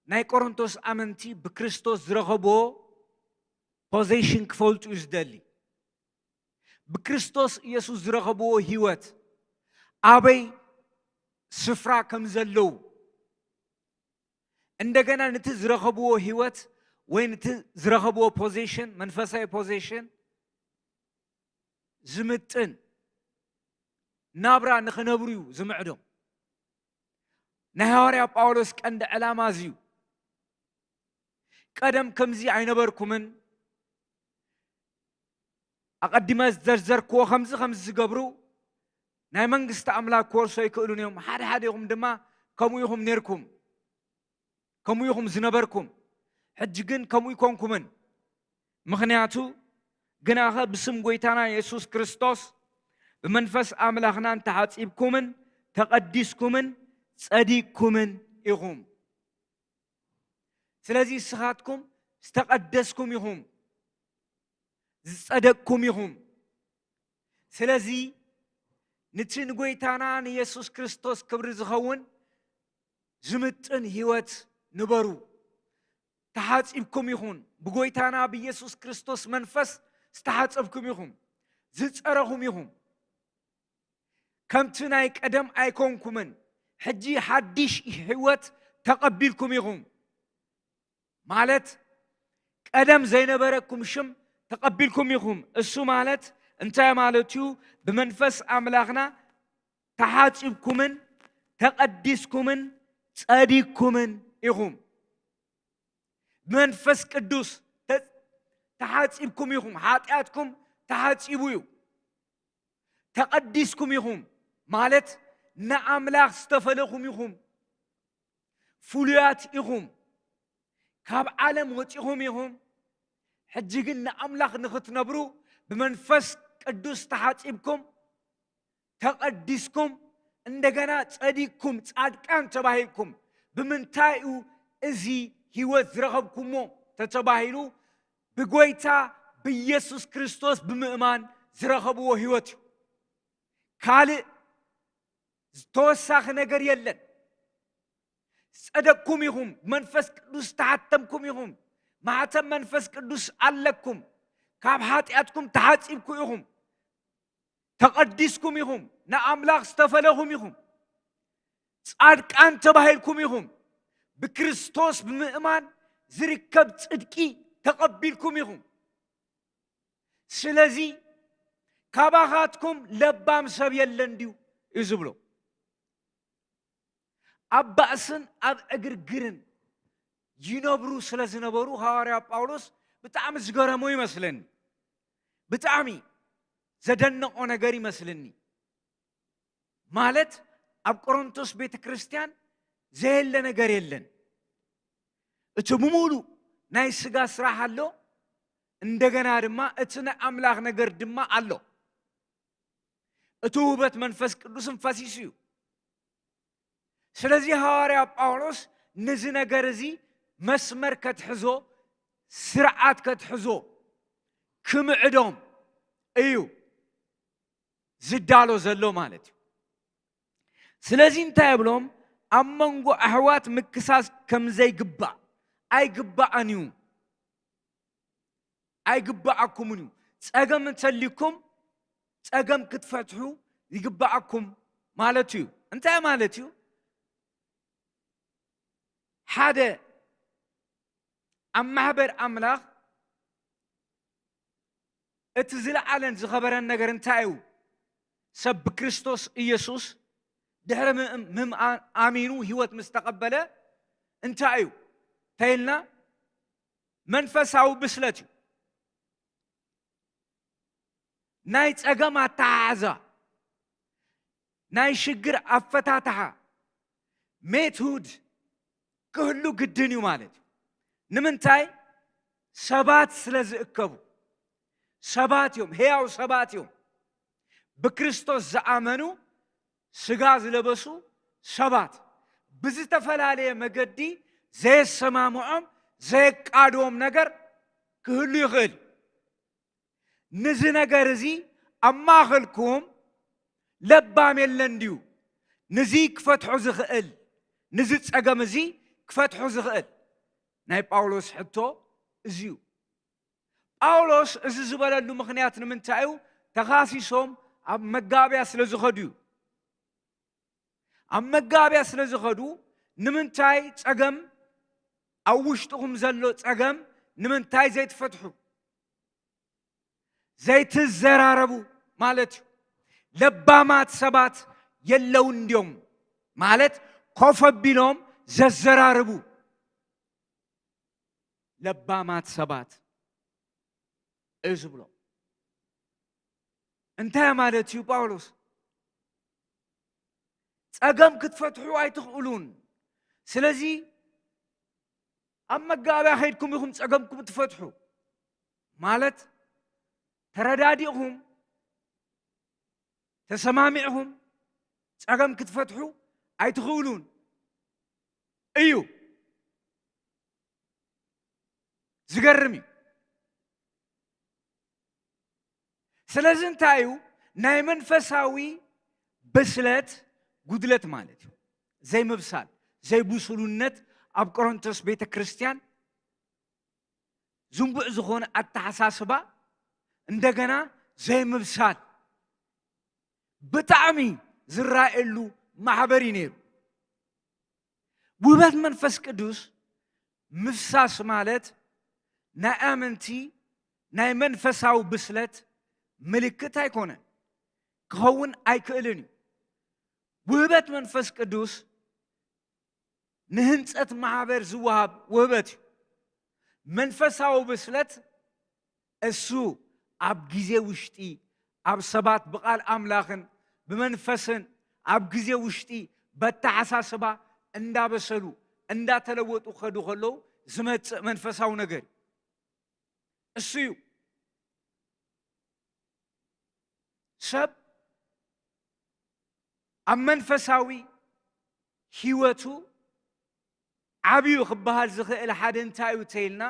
ናይ ቆሮንቶስ ኣመንቲ ብክርስቶስ ዝረኸብዎ ፖዚሽን ክፈልጡ እዩ ዝደሊ። ብክርስቶስ ኢየሱስ ዝረኸብዎ ህይወት ኣበይ ስፍራ ከም ዘለዉ፣ እንደገና ነቲ ዝረኸብዎ ህይወት ወይ ነቲ ዝረኸብዎ ፖዚሽን፣ መንፈሳዊ ፖዚሽን ዝምጥን ናብራ ንኽነብሩ እዩ ዝምዕዶም። ናይ ሃዋርያ ጳውሎስ ቀንዲ ዕላማ እዚ እዩ። ቀደም ከምዚ ኣይነበርኩምን፣ ኣቐዲመ ዝዘርዘርክዎ ከምዚ ከምዚ ዝገብሩ ናይ መንግስቲ ኣምላኽ ክወርሶ ኣይክእሉን እዮም። ሓደ ሓዲኹም ድማ ከምኡ ኢኹም ኔርኩም፣ ከምኡ ኢኹም ዝነበርኩም። ሕጂ ግን ከምኡ ኣይኮንኩምን። ምኽንያቱ ግናኸ ብስም ጐይታና የሱስ ክርስቶስ ብመንፈስ ኣምላኽና እንተሓጺብኩምን ተቐዲስኩምን ጸዲቅኩምን ኢኹም። ስለዚ ንስኻትኩም ዝተቐደስኩም ኢኹም፣ ዝጸደቅኩም ኢኹም። ስለዚ ነቲ ንጐይታና ንየሱስ ክርስቶስ ክብሪ ዝኸውን ዝምጥን ህይወት ንበሩ። ተሓጺብኩም ኢኹም፣ ብጐይታና ብየሱስ ክርስቶስ መንፈስ ዝተሓጸብኩም ኢኹም፣ ዝጸረኹም ኢኹም። ከምቲ ናይ ቀደም ኣይኮንኩምን፣ ሕጂ ሓድሽ ህይወት ተቐቢልኩም ኢኹም። ማለት ቀደም ዘይነበረኩም ሽም ተቐቢልኩም ኢኹም። እሱ ማለት እንታይ ማለት እዩ? ብመንፈስ ኣምላኽና ተሓጺብኩምን ተቐዲስኩምን ጸዲቅኩምን ኢኹም። ብመንፈስ ቅዱስ ተ-፣ ተሓጺብኩም ኢኹም። ሓጢኣትኩም ተሓጺቡ እዩ። ተቐዲስኩም ኢኹም ማለት ንኣምላኽ ዝተፈለኹም ኢኹም። ፍሉያት ኢኹም። ካብ ዓለም ወጺኹም ኢኹም። ሕጂ ግን ንኣምላኽ ንኽትነብሩ ብመንፈስ ቅዱስ ተሓጺብኩም፣ ተቐዲስኩም፣ እንደገና ጸዲቅኩም፣ ጻድቃን ተባሂልኩም። ብምንታይ እዩ እዚ ህይወት ዝረኸብኩሞ ተተባሂሉ፣ ብጐይታ ብኢየሱስ ክርስቶስ ብምእማን ዝረኸብዎ ህይወት እዩ። ካልእ ተወሳኺ ነገር የለን። ዝጸደቅኩም ኢኹም፣ መንፈስ ቅዱስ ዝተሓተምኩም ኢኹም፣ ማሕተም መንፈስ ቅዱስ ኣለኩም፣ ካብ ሓጢኣትኩም ተሓጺብኩ ኢኹም፣ ተቐዲስኩም ኢኹም፣ ንኣምላኽ ዝተፈለኹም ኢኹም፣ ጻድቃን ተባሂልኩም ኢኹም፣ ብክርስቶስ ብምእማን ዝርከብ ጽድቂ ተቐቢልኩም ኢኹም። ስለዚ ካባኻትኩም ለባም ሰብ የለን ድዩ እዩ ዝብሎ። ኣብ ባእስን ኣብ ዕግርግርን ይነብሩ ስለ ዝነበሩ ሃዋርያ ጳውሎስ ብጣዕሚ ዝገረሞ ይመስለኒ። ብጣዕሚ ዘደነቖ ነገር ይመስለኒ። ማለት ኣብ ቆሮንቶስ ቤተ ክርስቲያን ዘየለ ነገር የለን። እቲ ብምሉእ ናይ ስጋ ስራሕ ኣሎ፣ እንደገና ድማ እቲ ናይ ኣምላኽ ነገር ድማ ኣሎ። እቲ ውህበት መንፈስ ቅዱስን ፈሲሱ እዩ። ስለዚ ሃዋርያ ጳውሎስ ነዚ ነገር እዚ መስመር ከትሕዞ፣ ስርዓት ከትሕዞ፣ ክምዕዶም እዩ ዝዳሎ ዘሎ ማለት እዩ። ስለዚ እንታይ እብሎም? ኣብ መንጎ ኣሕዋት ምክሳስ ከም ዘይግባእ፣ ኣይግባእን እዩ፣ ኣይግባኣኩምን እዩ። ጸገም እንተልዩኩም፣ ጸገም ክትፈትሑ ይግባኣኩም ማለት እዩ። እንታይ ማለት እዩ? ሓደ ኣብ ማሕበር ኣምላኽ እቲ ዝለዓለን ዝኸበረን ነገር እንታይ እዩ? ሰብ ብክርስቶስ ኢየሱስ ድሕሪ ምእም-፣ ምምኣን ኣሚኑ ህይወት ምስ ተቐበለ እንታይ እዩ? እንታይ ኢልና? መንፈሳዊ ብስለት እዩ። ናይ ጸገም ኣተሓሕዛ፣ ናይ ሽግር ኣፈታትሓ፣ ሜትሁድ ክህሉ ግድን እዩ ማለት እዩ። ንምንታይ? ሰባት ስለ ዝእከቡ። ሰባት እዮም፣ ህያው ሰባት እዮም። ብክርስቶስ ዝኣመኑ ስጋ ዝለበሱ ሰባት ብዝተፈላለየ መገዲ ዘየሰማምዖም፣ ዘየቃድዎም ነገር ክህሉ ይኽእል። ንዚ ነገር እዚ ኣብ ማእኸልኩም ለባም የለን ድዩ? ንዚ ክፈትሖ ዝኽእል፣ ንዚ ጸገም እዚ ክፈትሖ ዝኽእል ናይ ጳውሎስ ሕቶ እዚ እዩ። ጳውሎስ እዚ ዝበለሉ ምኽንያት ንምንታይ እዩ? ተኻሲሶም ኣብ መጋብያ ስለ ዝኸዱ እዩ። ኣብ መጋብያ ስለ ዝኸዱ ንምንታይ ጸገም፣ ኣብ ውሽጥኹም ዘሎ ጸገም ንምንታይ ዘይትፈትሑ? ዘይትዘራረቡ ማለት እዩ። ለባማት ሰባት የለውን ድዮም? ማለት ኮፍ ኣቢሎም ዘዘራርቡ ለባማት ሰባት እዩ ዝብሎ። እንታይ ማለት እዩ ጳውሎስ? ጸገም ክትፈትሑ ኣይትኽእሉን። ስለዚ ኣብ መጋብያ ከይድኩም ኢኹም ጸገምኩም ትፈትሑ። ማለት ተረዳዲእኹም፣ ተሰማሚዕኹም ጸገም ክትፈትሑ ኣይትኽእሉን እዩ። ዝገርም እዩ። ስለዚ እንታይ እዩ? ናይ መንፈሳዊ ብስለት ጉድለት ማለት እዩ። ዘይምብሳል፣ ዘይብሱሉነት ኣብ ቆሮንቶስ ቤተ ክርስቲያን ዝንቡዕ ዝኾነ ኣተሓሳስባ፣ እንደገና ዘይምብሳል ብጣዕሚ ዝረኣየሉ ማሕበር እዩ ነይሩ። ውህበት መንፈስ ቅዱስ ምፍሳስ ማለት ናይ ኣመንቲ ናይ መንፈሳዊ ብስለት ምልክት ኣይኮነን፣ ክኸውን ኣይክእልን እዩ። ውህበት መንፈስ ቅዱስ ንህንጸት ማሕበር ዝወሃብ ውህበት እዩ። መንፈሳዊ ብስለት እሱ ኣብ ግዜ ውሽጢ ኣብ ሰባት ብቓል ኣምላኽን ብመንፈስን ኣብ ግዜ ውሽጢ በተሓሳስባ እንዳበሰሉ እንዳተለወጡ ከዱ ከለዉ ዝመጽእ መንፈሳዊ ነገር እዩ። እሱ እዩ። ሰብ ኣብ መንፈሳዊ ህይወቱ ዓብዩ ክበሃል ዝኽእል ሓደ እንታይ እዩ ተይልና፣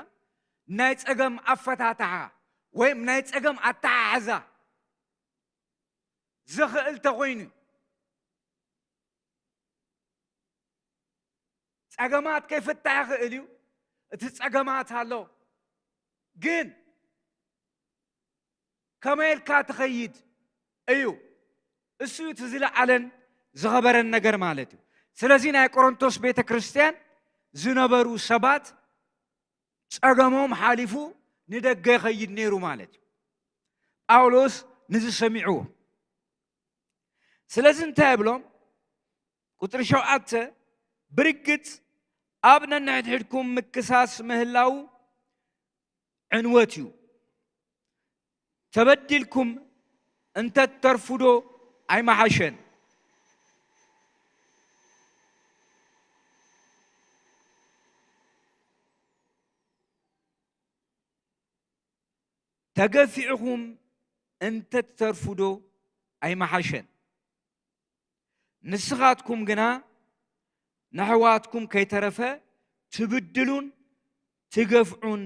ናይ ጸገም ኣፈታትሓ ወይም ናይ ጸገም ኣተሓሕዛ ዝኽእል ተኾይኑ እዩ። ጸገማት ከይፍታሕ ይኽእል እዩ። እቲ ጸገማት ኣሎ። ግን ከመይ ኢልካ ትኸይድ እዩ። እሱ እዩ እቲ ዝለዓለን ዝኸበረን ነገር ማለት እዩ። ስለዚ ናይ ቆሮንቶስ ቤተ ክርስቲያን ዝነበሩ ሰባት ጸገሞም ሓሊፉ ንደገ ይኸይድ ነይሩ ማለት እዩ። ጳውሎስ ንዚ ሰሚዕዎ። ስለዚ እንታይ ይብሎም? ቁጽሪ ሸውዓተ፣ ብርግጽ ኣብ ነንሕድሕድኩም ምክሳስ ምህላው ዕንወት እዩ። ተበዲልኩም እንተ ትተርፉ ዶ ኣይመሓሸን? ተገፊዕኹም እንተ ትተርፉ ዶ ኣይመሓሸን? ንስኻትኩም ግና ነሕዋትኩም ከይተረፈ ትብድሉን ትገፍዑን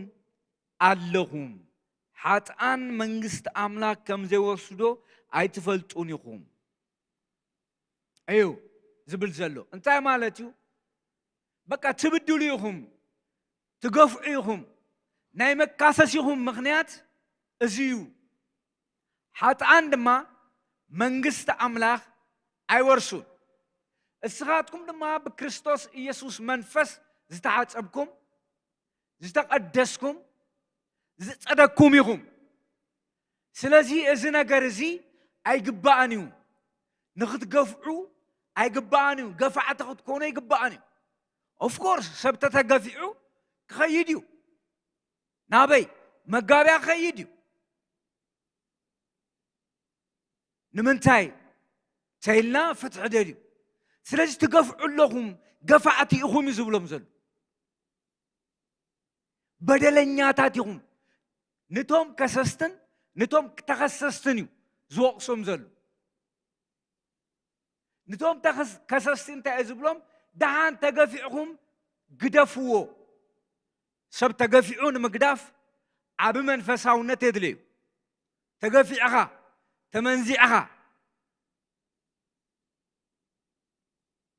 ኣለኹም። ሓጥኣን መንግስቲ ኣምላኽ ከም ዘይወርሱ ዶ ኣይትፈልጡን ኢኹም? እዩ ዝብል ዘሎ። እንታይ ማለት እዩ? በቃ ትብድሉ ኢኹም፣ ትገፍዑ ኢኹም፣ ናይ መካሰሲኹም ምኽንያት እዚ እዩ። ሓጥኣን ድማ መንግስቲ ኣምላኽ ኣይወርሱን። እስኻትኩም ድማ ብክርስቶስ ኢየሱስ መንፈስ ዝተሓጸብኩም፣ ዝተቐደስኩም፣ ዝጸደቅኩም ኢኹም። ስለዚ እዚ ነገር እዚ ኣይግባእን እዩ። ንኽትገፍዑ ኣይግባእን እዩ። ገፋዕቲ ክትኮኑ ኣይግባእን እዩ። ኦፍኮርስ ሰብ ተተገፊዑ ክኸይድ እዩ። ናበይ? መጋብያ ክኸይድ እዩ። ንምንታይ ተይልና ፍትሒ ደልዩ። ስለዚ ትገፍዑ ኣለኹም፣ ገፋዕቲ ኢኹም እዩ ዝብሎም ዘሎ። በደለኛታት ኢኹም። ንቶም ከሰስትን ንቶም ተኸሰስትን እዩ ዝወቕሶም ዘሎ። ንቶም ተኸስ-፣ ከሰስቲ እንታይ እዩ ዝብሎም? ደሓን ተገፊዕኹም ግደፍዎ። ሰብ ተገፊዑ ንምግዳፍ ዓቢ መንፈሳውነት የድልዩ። ተገፊዕኻ፣ ተመንዚዕኻ፣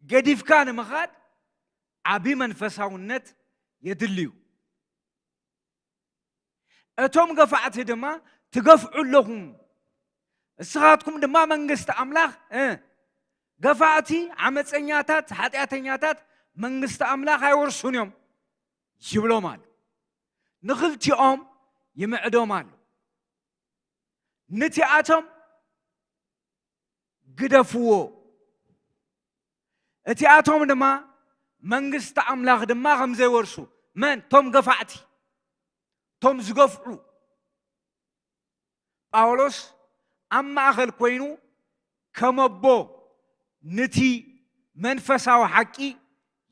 ገዲፍካ ንምኻድ ዓቢ መንፈሳውነት የድልዩ። እቶም ገፋዕቲ ድማ ትገፍዑ ኣለኹም። እስኻትኩም ድማ መንግስቲ ኣምላኽ፣ እ፣ ገፋዕቲ፣ ዓመፀኛታት፣ ሓጢኣተኛታት መንግስቲ ኣምላኽ ኣይወርሱን እዮም ይብሎም ኣሎ። ንኽልቲኦም ይምዕዶም ኣሎ። ንቲኣቶም ግደፍዎ። እቲኣቶም ድማ መንግስቲ ኣምላኽ ድማ ከም ዘይወርሱ፣ መን? ቶም ገፋዕቲ፣ ቶም ዝገፍዑ። ጳውሎስ ኣብ ማእኸል ኮይኑ ከም ኣቦ ንቲ መንፈሳዊ ሓቂ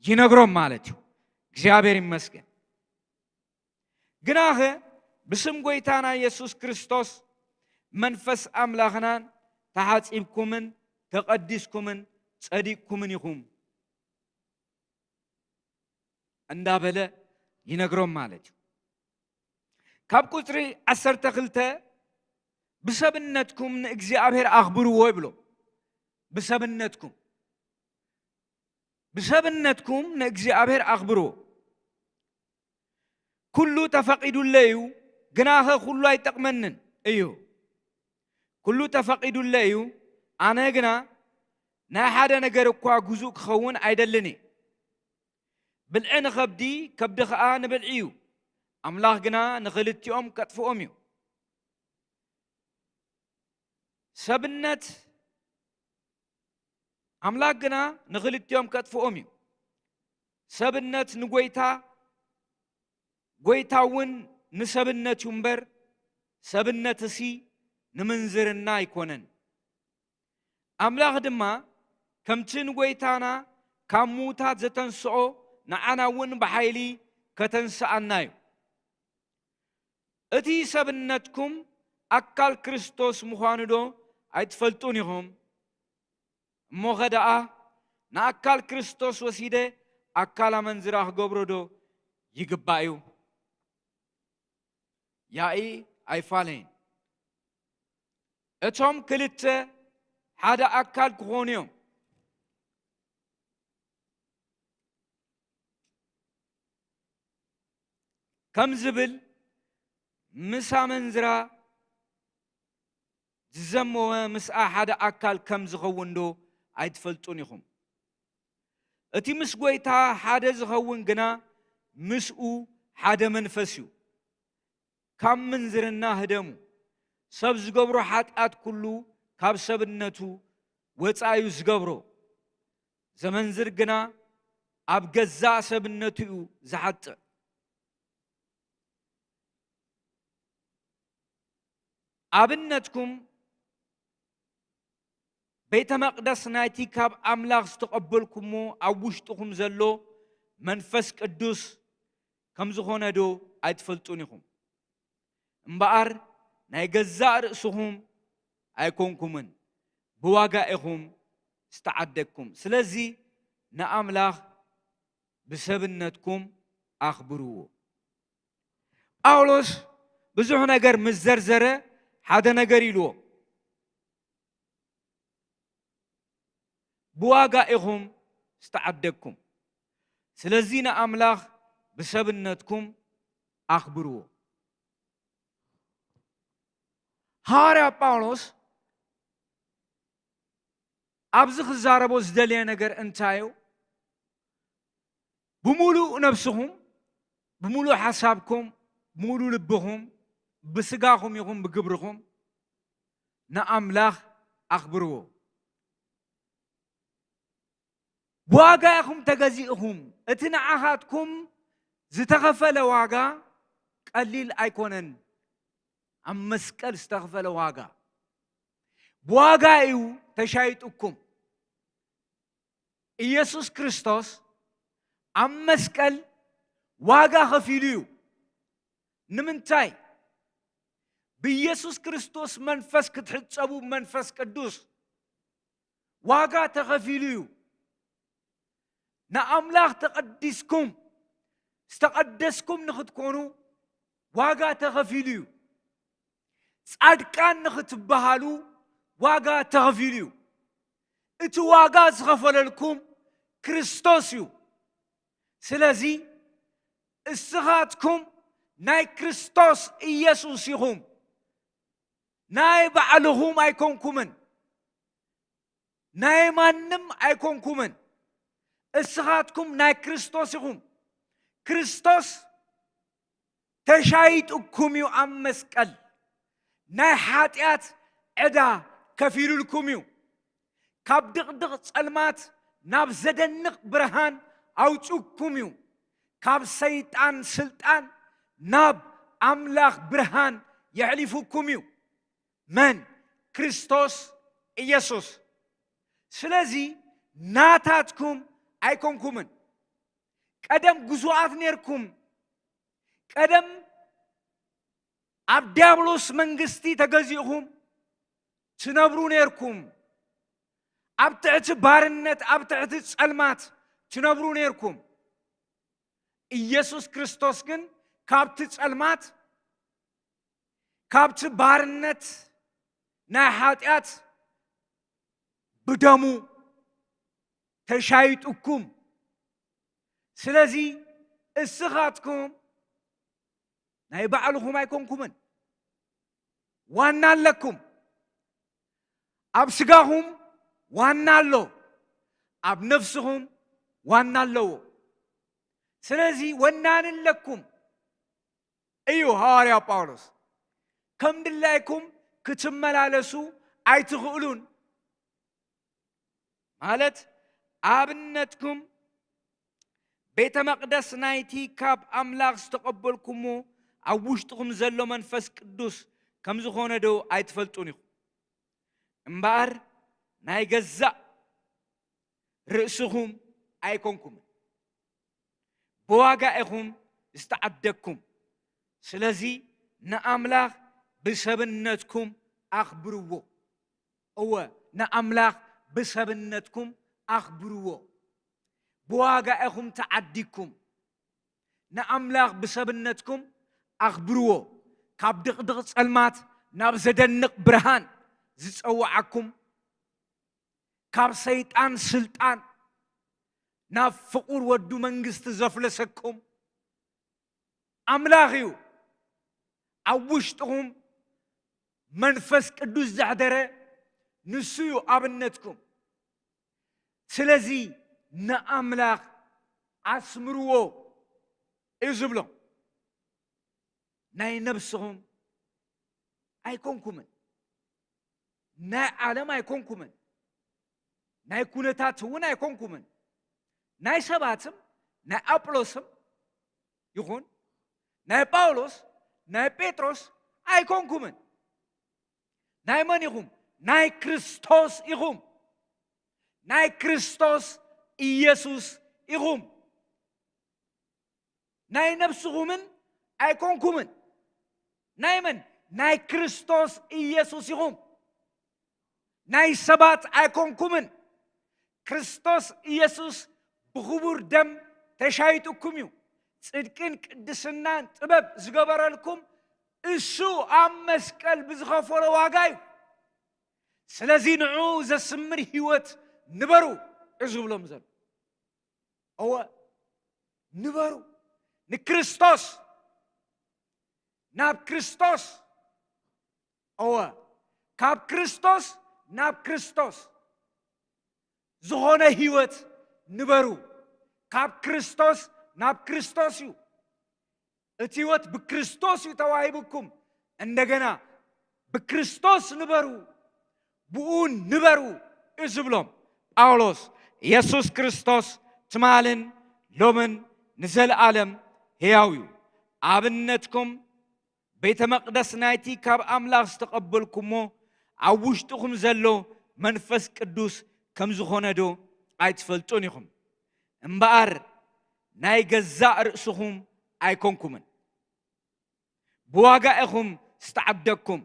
ይነግሮም ማለት እዩ። እግዚኣብሔር ይመስገን። ግናኸ ብስም ጎይታና የሱስ ክርስቶስ መንፈስ ኣምላኽናን ተሓጺብኩምን ተቐዲስኩምን ጸዲቕኩምን ኢኹም እንዳበለ ይነግሮም ማለት እዩ። ካብ ቁጽሪ ዓሰርተ ክልተ ብሰብነትኩም ንእግዚኣብሔር ኣኽብርዎ ይብሎ። ብሰብነትኩም፣ ብሰብነትኩም ንእግዚኣብሔር ኣኽብርዎ። ኩሉ ተፈቒዱለይ እዩ፣ ግናኸ ኩሉ ኣይጠቕመንን እዩ። ኩሉ ተፈቒዱለይ እዩ፣ ኣነ ግና ናይ ሓደ ነገር እኳ ግዙእ ክኸውን ኣይደልን እየ። ብልዒ ንኸብዲ፣ ከብዲ ኸኣ ንብልዒ እዩ። ኣምላኽ ግና ንኽልቲኦም ከጥፍኦም እዩ። ሰብነት፣ ኣምላኽ ግና ንኽልቲኦም ከጥፍኦም እዩ። ሰብነት ንጎይታ፣ ጎይታ እውን ንሰብነት እዩ እምበር፣ ሰብነትሲ ንምንዝርና ኣይኮነን። ኣምላኽ ድማ ከምቲ ንጎይታና ካብ ምዉታት ዘተንስኦ፣ ንዓና እውን ብሓይሊ ከተንስኣና እዩ። እቲ ሰብነትኩም ኣካል ክርስቶስ ምዃኑ ዶ ኣይትፈልጡን ኢኹም? እሞኸ ደኣ ንኣካል ክርስቶስ ወሲደ ኣካል ኣመንዝራ ክገብሮ ዶ ይግባእ እዩ? ያኢ ኣይፋለይን። እቶም ክልተ ሓደ ኣካል ክኾኑ እዮም። ከም ዝብል ምስ ኣመንዝራ ዝዘመወ ምስኣ ሓደ ኣካል ከም ዝኸውን ዶ ኣይትፈልጡን ኢኹም? እቲ ምስ ጎይታ ሓደ ዝኸውን ግና ምስኡ ሓደ መንፈስ እዩ። ካብ ምንዝርና ህደሙ። ሰብ ዝገብሮ ሓጢኣት ኩሉ ካብ ሰብነቱ ወጻኢ እዩ ዝገብሮ። ዘመንዝር ግና ኣብ ገዛእ ሰብነቱ እዩ ዝሓጥእ። ኣብነትኩም ቤተ መቕደስ ናይቲ ካብ ኣምላኽ ዝተቐበልኩሞ ኣብ ውሽጥኹም ዘሎ መንፈስ ቅዱስ ከም ዝኾነ ዶ ኣይትፈልጡን ኢኹም? እምበኣር ናይ ገዛእ ርእስኹም ኣይኮንኩምን፣ ብዋጋ ኢኹም ዝተዓደግኩም። ስለዚ ንኣምላኽ ብሰብነትኩም ኣኽብርዎ። ጳውሎስ ብዙሕ ነገር ምስ ዘርዘረ ሓደ ነገር ኢልዎ። ብዋጋ ኢኹም ዝተዓደግኩም። ስለዚ ንኣምላኽ ብሰብነትኩም ኣኽብርዎ። ሃዋርያ ጳውሎስ ኣብዚ ክዛረቦ ዝደለየ ነገር እንታይ እዩ? ብምሉእ ነብስኹም፣ ብምሉእ ሓሳብኩም፣ ብምሉእ ልብኹም፣ ብስጋኹም ይኹን ብግብርኹም ንኣምላኽ ኣኽብርዎ። ብዋጋ ኢኹም ተገዚእኹም። እቲ ንዓኻትኩም ዝተኸፈለ ዋጋ ቀሊል ኣይኮነን። ኣብ መስቀል ዝተኸፈለ ዋጋ፣ ብዋጋ እዩ ተሻይጡኩም። ኢየሱስ ክርስቶስ ኣብ መስቀል ዋጋ ከፊሉ እዩ። ንምንታይ? ብኢየሱስ ክርስቶስ መንፈስ ክትሕጸቡ፣ መንፈስ ቅዱስ ዋጋ ተኸፊሉ እዩ። ንኣምላኽ ተቐዲስኩም ዝተቐደስኩም ንኽትኮኑ ዋጋ ተኸፊሉ እዩ። ጻድቃን ንኽትበሃሉ ዋጋ ተኸፊሉ እዩ። እቲ ዋጋ ዝኸፈለልኩም ክርስቶስ እዩ። ስለዚ እስኻትኩም ናይ ክርስቶስ ኢየሱስ ኢኹም። ናይ ባዕልኹም ኣይኮንኩምን፣ ናይ ማንም ኣይኮንኩምን። እስኻትኩም ናይ ክርስቶስ ኢኹም። ክርስቶስ ተሻይጡኩም እዩ ኣብ መስቀል። ናይ ሓጢኣት ዕዳ ከፊሉልኩም እዩ። ካብ ድቕድቕ ጸልማት ናብ ዘደንቕ ብርሃን ኣውጽኩም እዩ። ካብ ሰይጣን ስልጣን ናብ ኣምላኽ ብርሃን የሕሊፉኩም እዩ። መን? ክርስቶስ ኢየሱስ። ስለዚ ናታትኩም ኣይኮንኩምን። ቀደም ግዙኣት ኔርኩም። ቀደም ኣብ ዲያብሎስ መንግስቲ ተገዚእኹም ትነብሩ ኔርኩም። ኣብ ትሕቲ ባርነት፣ ኣብ ትሕቲ ጸልማት ትነብሩ ኔርኩም። ኢየሱስ ክርስቶስ ግን ካብቲ ጸልማት፣ ካብቲ ባርነት ናይ ሓጢኣት ብደሙ ተሻይጡኩም። ስለዚ እስኻትኩም ናይ ባዕልኹም ኣይኮንኩምን። ዋና ኣለኩም። ኣብ ስጋኹም ዋና ኣሎ፣ ኣብ ነፍስኹም ዋና ኣለዎ። ስለዚ ወናኒ ኣለኩም እዩ ሃዋርያ ጳውሎስ። ከም ድላይኩም ክትመላለሱ ኣይትኽእሉን። ማለት ኣብነትኩም ቤተ መቕደስ ናይቲ ካብ ኣምላኽ ዝተቐበልኩሞ ኣብ ውሽጥኹም ዘሎ መንፈስ ቅዱስ ከም ዝኾነ ዶ ኣይትፈልጡን ኢኹም? እምበኣር ናይ ገዛእ ርእስኹም ኣይኮንኩምን፣ ብዋጋ ኢኹም ዝተዓደግኩም። ስለዚ ንኣምላኽ ብሰብነትኩም ኣኽብርዎ። እወ፣ ንኣምላኽ ብሰብነትኩም ኣኽብርዎ። ብዋጋ ኢኹም ተዓዲግኩም። ንኣምላኽ ብሰብነትኩም ኣኽብርዎ። ካብ ድቕድቕ ጸልማት ናብ ዘደንቕ ብርሃን ዝጸውዓኩም፣ ካብ ሰይጣን ስልጣን ናብ ፍቑር ወዱ መንግስቲ ዘፍለሰኩም ኣምላኽ እዩ። ኣብ ውሽጥኹም መንፈስ ቅዱስ ዘሕደረ ንሱ እዩ ኣብነትኩም። ስለዚ ንኣምላኽ ኣስምርዎ እዩ ዝብሎም። ናይ ነብስኹም ኣይኮንኩምን፣ ናይ ዓለም ኣይኮንኩምን፣ ናይ ኩነታት እውን ኣይኮንኩምን፣ ናይ ሰባትም ናይ ኣጵሎስም ይኹን ናይ ጳውሎስ ናይ ጴጥሮስ ኣይኮንኩምን። ናይ መን ኢኹም? ናይ ክርስቶስ ኢኹም። ናይ ክርስቶስ ኢየሱስ ኢኹም። ናይ ነብስኹምን ኣይኮንኩምን። ናይ መን? ናይ ክርስቶስ ኢየሱስ ኢኹም። ናይ ሰባት ኣይኮንኩምን። ክርስቶስ ኢየሱስ ብኽቡር ደም ተሻይጡኩም እዩ። ጽድቅን ቅድስናን ጥበብ ዝገበረልኩም እሱ ኣብ መስቀል ብዝኸፈሎ ዋጋ እዩ። ስለዚ ንዕኡ ዘስምር ህይወት ንበሩ እዩ ዝብሎም ዘሎ። እወ፣ ንበሩ ንክርስቶስ፣ ናብ ክርስቶስ። እወ፣ ካብ ክርስቶስ ናብ ክርስቶስ ዝኾነ ህይወት ንበሩ። ካብ ክርስቶስ ናብ ክርስቶስ እዩ። እቲ ህይወት ብክርስቶስ እዩ ተዋሂብኩም። እንደገና ብክርስቶስ ንበሩ፣ ብኡ ንበሩ እዩ ዝብሎም ጳውሎስ። የሱስ ክርስቶስ ትማልን ሎምን ንዘለኣለም ሕያው እዩ። ኣብነትኩም ቤተ መቕደስ ናይቲ ካብ ኣምላኽ ዝተቐበልኩሞ ኣብ ውሽጥኹም ዘሎ መንፈስ ቅዱስ ከም ዝኾነ ዶ ኣይትፈልጡን ኢኹም? እምበኣር ናይ ገዛእ ርእስኹም ኣይኮንኩምን፣ ብዋጋ ኢኹም ዝተዓደግኩም።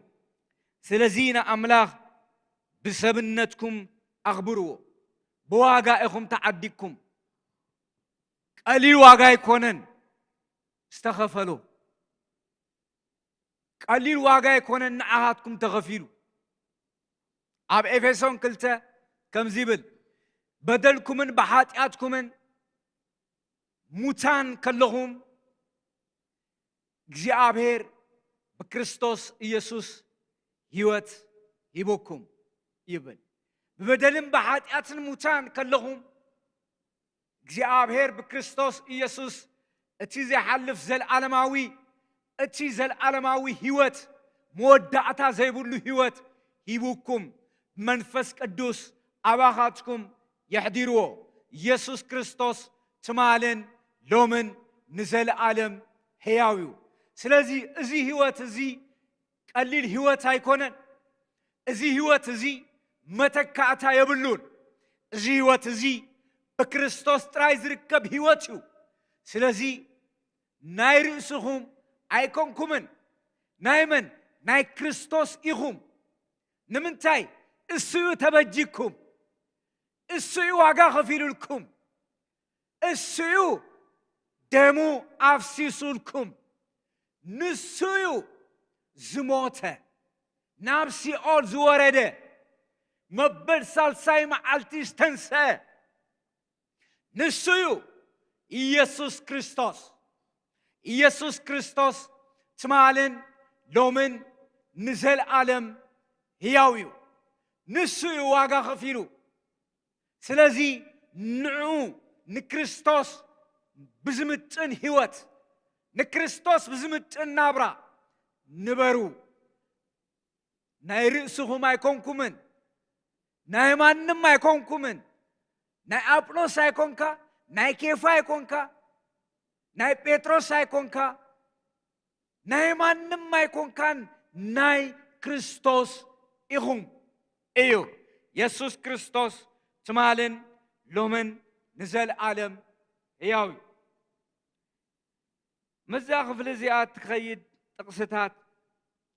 ስለዚ ንኣምላኽ ብሰብነትኩም ኣኽብርዎ። ብዋጋ ኢኹም ተዓዲግኩም። ቀሊል ዋጋ ኣይኮነን ዝተኸፈሎ። ቀሊል ዋጋ ኣይኮነን ንዓኻትኩም ተኸፊሉ። ኣብ ኤፌሶን ክልተ ከምዚ ይብል፣ በደልኩምን ብሓጢኣትኩምን ሙታን ከለኹም እግዚኣብሔር ብክርስቶስ ኢየሱስ ህይወት ሂበኩም ይብል። ብበደልን ብሓጢኣትን ሙታን ከለኹም እግዚኣብሔር ብክርስቶስ ኢየሱስ እቲ ዘይሓልፍ ዘልዓለማዊ፣ እቲ ዘልዓለማዊ ህይወት፣ መወዳእታ ዘይብሉ ህይወት ሂቡኩም፣ መንፈስ ቅዱስ ኣባኻትኩም የሕዲርዎ። ኢየሱስ ክርስቶስ ትማልን ሎምን ንዘለኣለም ሕያው እዩ። ስለዚ እዚ ህይወት እዚ ቀሊል ህይወት ኣይኮነን። እዚ ህይወት እዚ መተካእታ የብሉን። እዚ ህይወት እዚ ብክርስቶስ ጥራይ ዝርከብ ህይወት እዩ። ስለዚ ናይ ርእስኹም ኣይኮንኩምን። ናይ መን? ናይ ክርስቶስ ኢኹም። ንምንታይ? እሱ እዩ ተበጂኩም። እሱ እዩ ዋጋ ከፊሉልኩም። እሱ እዩ ደሙ ኣፍሲሱልኩም። ንሱ እዩ ዝሞተ፣ ናብ ሲኦል ዝወረደ፣ መበል ሳልሳይ መዓልቲ ዝተንስአ። ንሱ እዩ ኢየሱስ ክርስቶስ። ኢየሱስ ክርስቶስ ትማልን ሎምን ንዘለኣለም ህያው እዩ። ንሱ እዩ ዋጋ ከፊሉ። ስለዚ ንዑ ንክርስቶስ ብዝምጥን ህይወት፣ ንክርስቶስ ብዝምጥን ናብራ ንበሩ። ናይ ርእስኹም ኣይኮንኩምን፣ ናይ ማንም ኣይኮንኩምን። ናይ ኣጵሎስ ኣይኮንካ፣ ናይ ኬፋ ኣይኮንካ፣ ናይ ጴጥሮስ ኣይኮንካ፣ ናይ ማንም ኣይኮንካን፣ ናይ ክርስቶስ ኢኹም እዩ። የሱስ ክርስቶስ ትማልን ሎምን ንዘለኣለም ሕያው እዩ። ምስዛ ክፍሊ እዚኣ እትኸይድ ጥቕስታት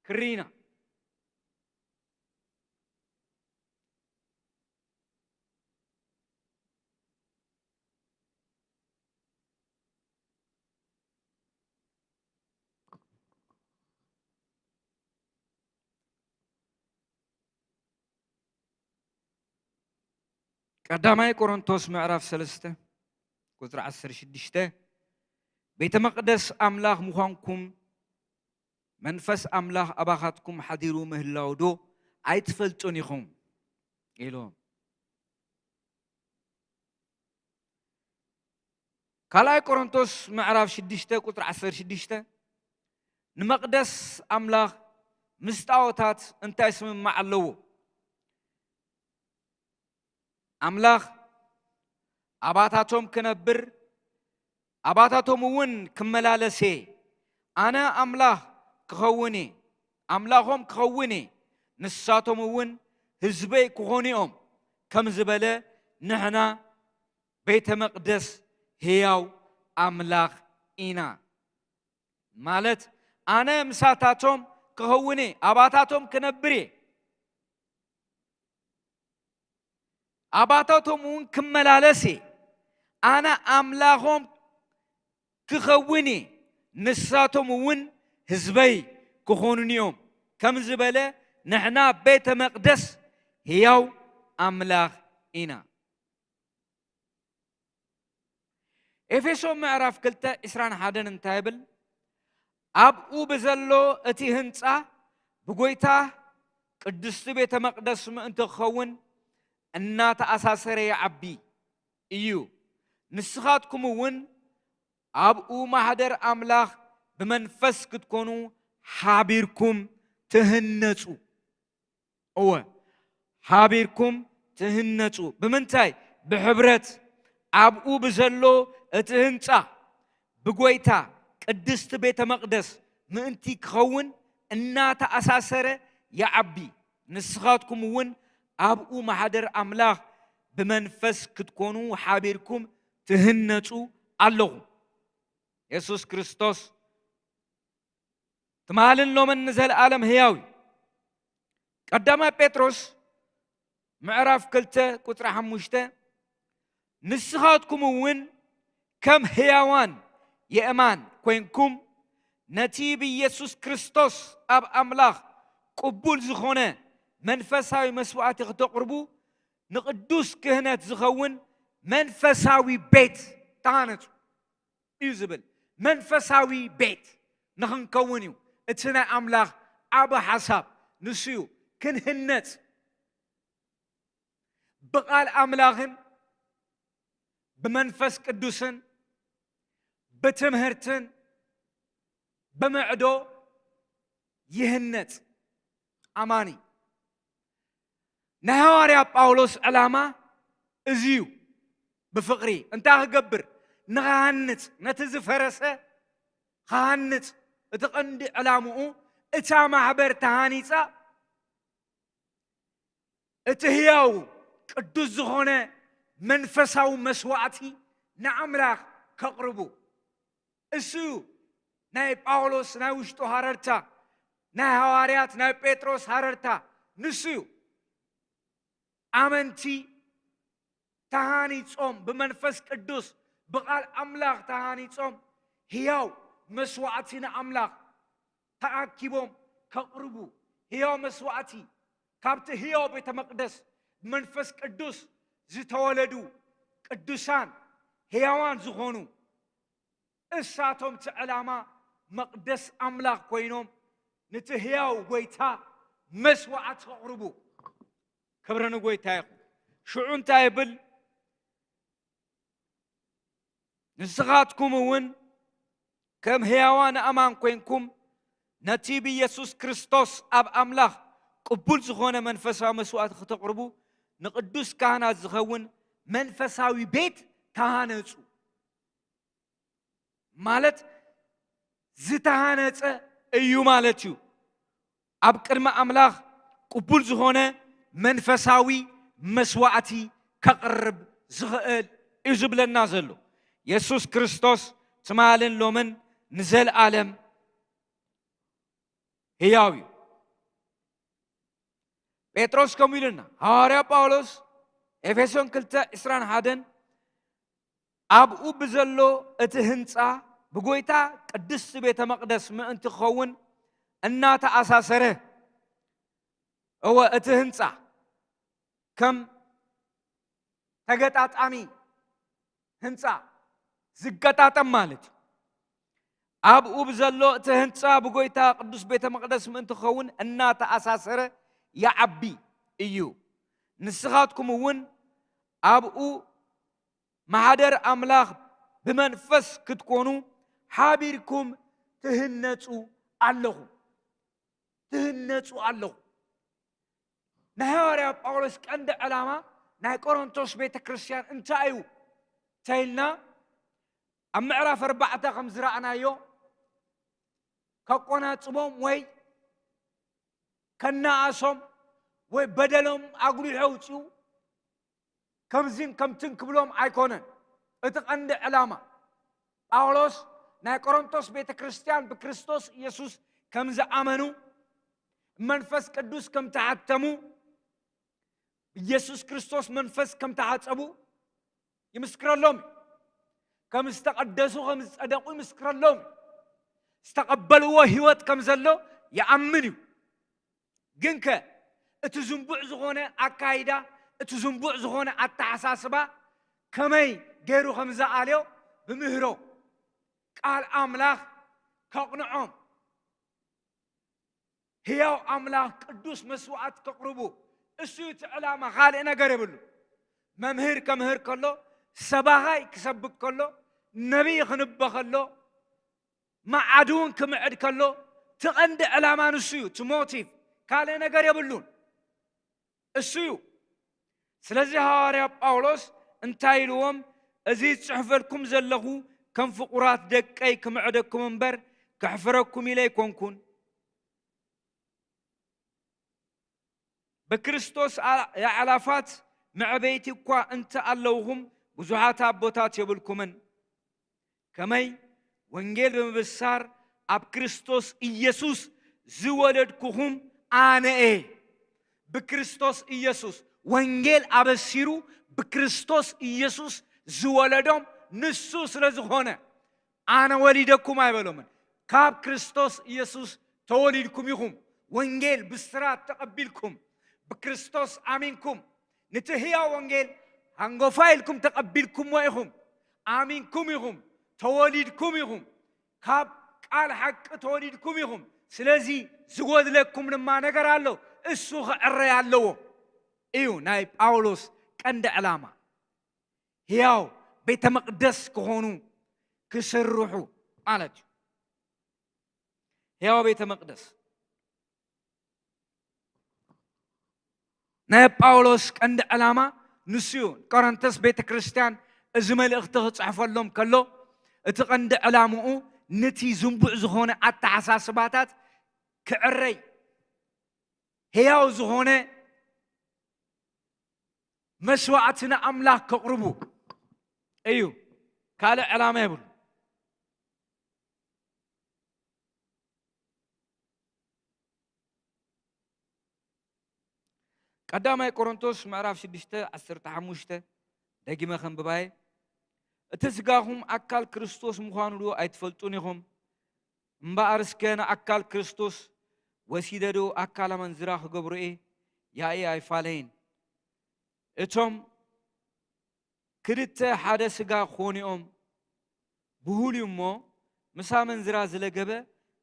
ክርኢና። ቀዳማይ ቆሮንቶስ ምዕራፍ ሰለስተ ቁጽሪ ዓሰርተ ሽዱሽተ፣ ቤተ መቕደስ ኣምላኽ ምዃንኩም መንፈስ ኣምላኽ ኣባኻትኩም ሓዲሩ ምህላው ዶ ኣይትፈልጡን ኢኹም? ኢሉ። ካልኣይ ቆሮንቶስ ምዕራፍ ሽዱሽተ ቁጽሪ ዓሰርተ ሽዱሽተ፣ ንመቕደስ ኣምላኽ ምስ ጣዖታት እንታይ ስምማዕ ኣለዎ? ኣምላኽ ኣባታቶም ክነብር፣ ኣባታቶም እውን ክመላለስ እየ። ኣነ ኣምላኽ ክኸውን እየ፣ ኣምላኾም ክኸውን እየ፣ ንሳቶም እውን ህዝበይ ክኾኑ እዮም ከም ዝበለ፣ ንሕና ቤተ መቕደስ ህያው ኣምላኽ ኢና። ማለት ኣነ ምሳታቶም ክኸውን እየ፣ ኣባታቶም ክነብር እየ፣ ኣባታቶም እውን ክመላለስ እየ። ኣነ ኣምላኾም ክኸውን እየ፣ ንሳቶም እውን ህዝበይ ክኾኑኒ እዮም ከም ዝበለ፣ ንሕና ቤተ መቕደስ ህያው ኣምላኽ ኢና። ኤፌሶ ምዕራፍ ክልተ ዕስራን ሓደን እንታይ ይብል? ኣብኡ ብዘሎ እቲ ህንጻ ብጎይታ ቅድስቲ ቤተ መቕደስ ምእንቲ ክኸውን እናተኣሳሰረ ይዓቢ እዩ። ንስኻትኩም እውን ኣብኡ ማሕደር ኣምላኽ ብመንፈስ ክትኮኑ ሓቢርኩም ትህነጹ። እወ፣ ሓቢርኩም ትህነጹ። ብምንታይ? ብሕብረት ኣብኡ ብዘሎ እቲ ህንጻ ብጎይታ ቅድስቲ ቤተ መቕደስ ምእንቲ ክኸውን እናተኣሳሰረ ይዓቢ። ንስኻትኩም እውን ኣብኡ ማሕደር ኣምላኽ ብመንፈስ ክትኮኑ ሓቢርኩም ትህነጹ ኣለኹም። የሱስ ክርስቶስ ትማልን ሎምን ንዘለኣለም ህያው እዩ። ቀዳማይ ጴጥሮስ ምዕራፍ ክልተ ቁጽሪ ሓሙሽተ፣ ንስኻትኩም እውን ከም ህያዋን የእማን ኮይንኩም ነቲ ብኢየሱስ ክርስቶስ ኣብ ኣምላኽ ቅቡል ዝኾነ መንፈሳዊ መስዋዕቲ ክተቕርቡ ንቕዱስ ክህነት ዝኸውን መንፈሳዊ ቤት ተሃነጹ እዩ ዝብል። መንፈሳዊ ቤት ንኽንከውን እዩ እቲ ናይ ኣምላኽ ዓቢ ሓሳብ። ንሱ እዩ ክንህነጽ ብቓል ኣምላኽን ብመንፈስ ቅዱስን ብትምህርትን ብምዕዶ ይህነጽ ኣማኒ። ናይ ሃዋርያ ጳውሎስ ዕላማ እዚ እዩ። ብፍቕሪ እንታይ ክገብር? ንኽሃንጽ፣ ነቲ ዝፈረሰ ክሃንጽ። እቲ ቀንዲ ዕላምኡ እታ ማሕበር ተሃኒጻ እቲ ህያው ቅዱስ ዝኾነ መንፈሳዊ መስዋዕቲ ንኣምላኽ ከቕርቡ። እሱ እዩ ናይ ጳውሎስ ናይ ውሽጡ ሃረርታ፣ ናይ ሃዋርያት ናይ ጴጥሮስ ሃረርታ ንሱ እዩ። ኣመንቲ ተሃኒጾም ብመንፈስ ቅዱስ ብቓል ኣምላኽ ተሃኒጾም ህያው መስዋዕቲ ንኣምላኽ ተኣኪቦም ከቕርቡ። ህያው መስዋዕቲ ካብቲ ህያው ቤተ መቕደስ ብመንፈስ ቅዱስ ዝተወለዱ ቅዱሳን ህያዋን ዝኾኑ እሳቶም እቲ ዕላማ መቕደስ ኣምላኽ ኮይኖም ንቲ ህያው ጎይታ መስዋዕት ከቕርቡ። ክብሪ ንጎይታ ይኹን። ሽዑ እንታይ ይብል? ንስኻትኩም እውን ከም ህያዋን ኣእማን ኮይንኩም ነቲ ብኢየሱስ ክርስቶስ ኣብ ኣምላኽ ቅቡል ዝኾነ መንፈሳዊ መስዋዕቲ ክተቕርቡ ንቅዱስ ካህናት ዝኸውን መንፈሳዊ ቤት ተሃነጹ። ማለት ዝተሃነጸ እዩ ማለት እዩ። ኣብ ቅድሚ ኣምላኽ ቅቡል ዝኾነ መንፈሳዊ መስዋዕቲ ከቕርብ ዝኽእል እዩ ዝብለና ዘሎ። የሱስ ክርስቶስ ትማልን ሎምን ንዘለኣለም ህያው እዩ። ጴጥሮስ ከምኡ ኢሉና፣ ሃዋርያ ጳውሎስ ኤፌሶን ክልተ ዕስራን ሓደን ኣብኡ ብዘሎ እቲ ህንጻ ብጎይታ ቅድስቲ ቤተ መቕደስ ምእንቲ ክኸውን እናተኣሳሰረ፣ እወ፣ እቲ ህንጻ ከም ተገጣጣሚ ህንጻ ዝገጣጠም ማለት እዩ። ኣብኡ ብዘሎ እቲ ህንጻ ብጎይታ ቅዱስ ቤተ መቕደስ ምእንቲ ክኸውን እናተኣሳሰረ ይዓቢ እዩ። ንስኻትኩም እውን ኣብኡ ማሕደር ኣምላኽ ብመንፈስ ክትኮኑ ሓቢርኩም ትህነጹ ኣለኹም። ትህነጹ ኣለኹም። ናይ ሃዋርያ ጳውሎስ ቀንዲ ዕላማ ናይ ቆሮንቶስ ቤተ ክርስቲያን እንታይ እዩ ተይልና፣ ኣብ ምዕራፍ ኣርባዕተ ከም ዝረኣናዮ፣ ከቆናጽቦም ወይ ከነኣሶም ወይ በደሎም ኣጉሊሑ ኣውጺኡ ከምዚን ከምትን ክብሎም ኣይኮነን። እቲ ቀንዲ ዕላማ ጳውሎስ ናይ ቆሮንቶስ ቤተ ክርስቲያን ብክርስቶስ ኢየሱስ ከም ዝኣመኑ፣ መንፈስ ቅዱስ ከም ተሓተሙ፣ ኢየሱስ ክርስቶስ መንፈስ ከም ተሓጸቡ ይምስክረሎም እዩ። ከም ዝተቐደሱ፣ ከም ዝጸደቑ ይምስክረሎም እዩ። ዝተቐበልዎ ህይወት ከም ዘሎ ይኣምን እዩ። ግንከ እቲ ዝንቡዕ ዝኾነ ኣካይዳ፣ እቲ ዝንቡዕ ዝኾነ ኣተሓሳስባ ከመይ ገይሩ ከም ዝኣልዮ ብምህሮ ቃል ኣምላኽ ከቕንዖም፣ ህያው ኣምላኽ ቅዱስ መስዋዕት ከቕርቡ፣ እሱ እዩ እቲ ዕላማ፣ ካልእ ነገር የብሉ። መምህር ከምህር ከሎ፣ ሰባኻይ ክሰብክ ከሎ፣ ነቢይ ክንበ ከሎ፣ መዓዲ እውን ክምዕድ ከሎ፣ እቲ ቀንዲ ዕላማ ንሱ እዩ፣ እቲ ሞቲቭ፣ ካልእ ነገር የብሉን። እሱ እዩ። ስለዚ ሃዋርያ ጳውሎስ እንታይ ኢልዎም? እዚ ዝጽሕፈልኩም ዘለኹ ከም ፍቑራት ደቀይ ክምዕደኩም እምበር ከሕፍረኩም ኢለ ኣይኮንኩን። ብክርስቶስ ኣ-፣ ኣዕላፋት መዕበይቲ እኳ እንተ ኣለውኹም፣ ብዙሓት ኣቦታት የብልኩምን። ከመይ? ወንጌል ብምብሳር ኣብ ክርስቶስ ኢየሱስ ዝወለድኩኹም ኣነ እየ። ብክርስቶስ ኢየሱስ ወንጌል ኣበሲሩ ብክርስቶስ ኢየሱስ ዝወለዶም ንሱ ስለ ዝኾነ፣ ኣነ ወሊደኩም ኣይበሎምን። ካብ ክርስቶስ ኢየሱስ ተወሊድኩም ኢኹም። ወንጌል ብስራት ተቐቢልኩም፣ ብክርስቶስ ኣሚንኩም፣ ንቲ ህያው ወንጌል ሃንጎፋ ኢልኩም ተቐቢልኩምዎ ኢኹም። ኣሚንኩም ኢኹም። ተወሊድኩም ኢኹም። ካብ ቃል ሓቂ ተወሊድኩም ኢኹም። ስለዚ ዝጎድለኩም ድማ ነገር ኣሎ። እሱ ክዕረይ ኣለዎ እዩ ናይ ጳውሎስ ቀንዲ ዕላማ። ህያው ቤተ መቕደስ ክኾኑ ክስርሑ ማለት እዩ። ህያው ቤተ መቕደስ። ናይ ጳውሎስ ቀንዲ ዕላማ ንሱ እዩ። ቆረንቶስ ቤተ ክርስቲያን እዚ መልእኽቲ ክጽሕፈሎም ከሎ፣ እቲ ቀንዲ ዕላምኡ ንቲ ዝንቡዕ ዝኾነ ኣተሓሳስባታት ክዕረይ፣ ህያው ዝኾነ መስዋዕቲ ንኣምላኽ ከቕርቡ እዩ። ካልእ ዕላማ የብሉ። ቀዳማይ ቆሮንቶስ ምዕራፍ ሽዱሽተ ዓሰርተ ሓሙሽተ፣ ደጊመ ከንብባየ። እቲ ስጋኹም ኣካል ክርስቶስ ምዃኑ ዶ ኣይትፈልጡን ኢኹም? እምበኣር እስከ ንኣካል ክርስቶስ ወሲደ ዶ ኣካል ኣመንዝራ ክገብሮ እየ? ያኢ ኣይፋለይን። እቶም ክልተ ሓደ ስጋ ክኾኑ እዮም። ብሁል እዩ እሞ፣ ምስ ኣመንዝራ ዝለገበ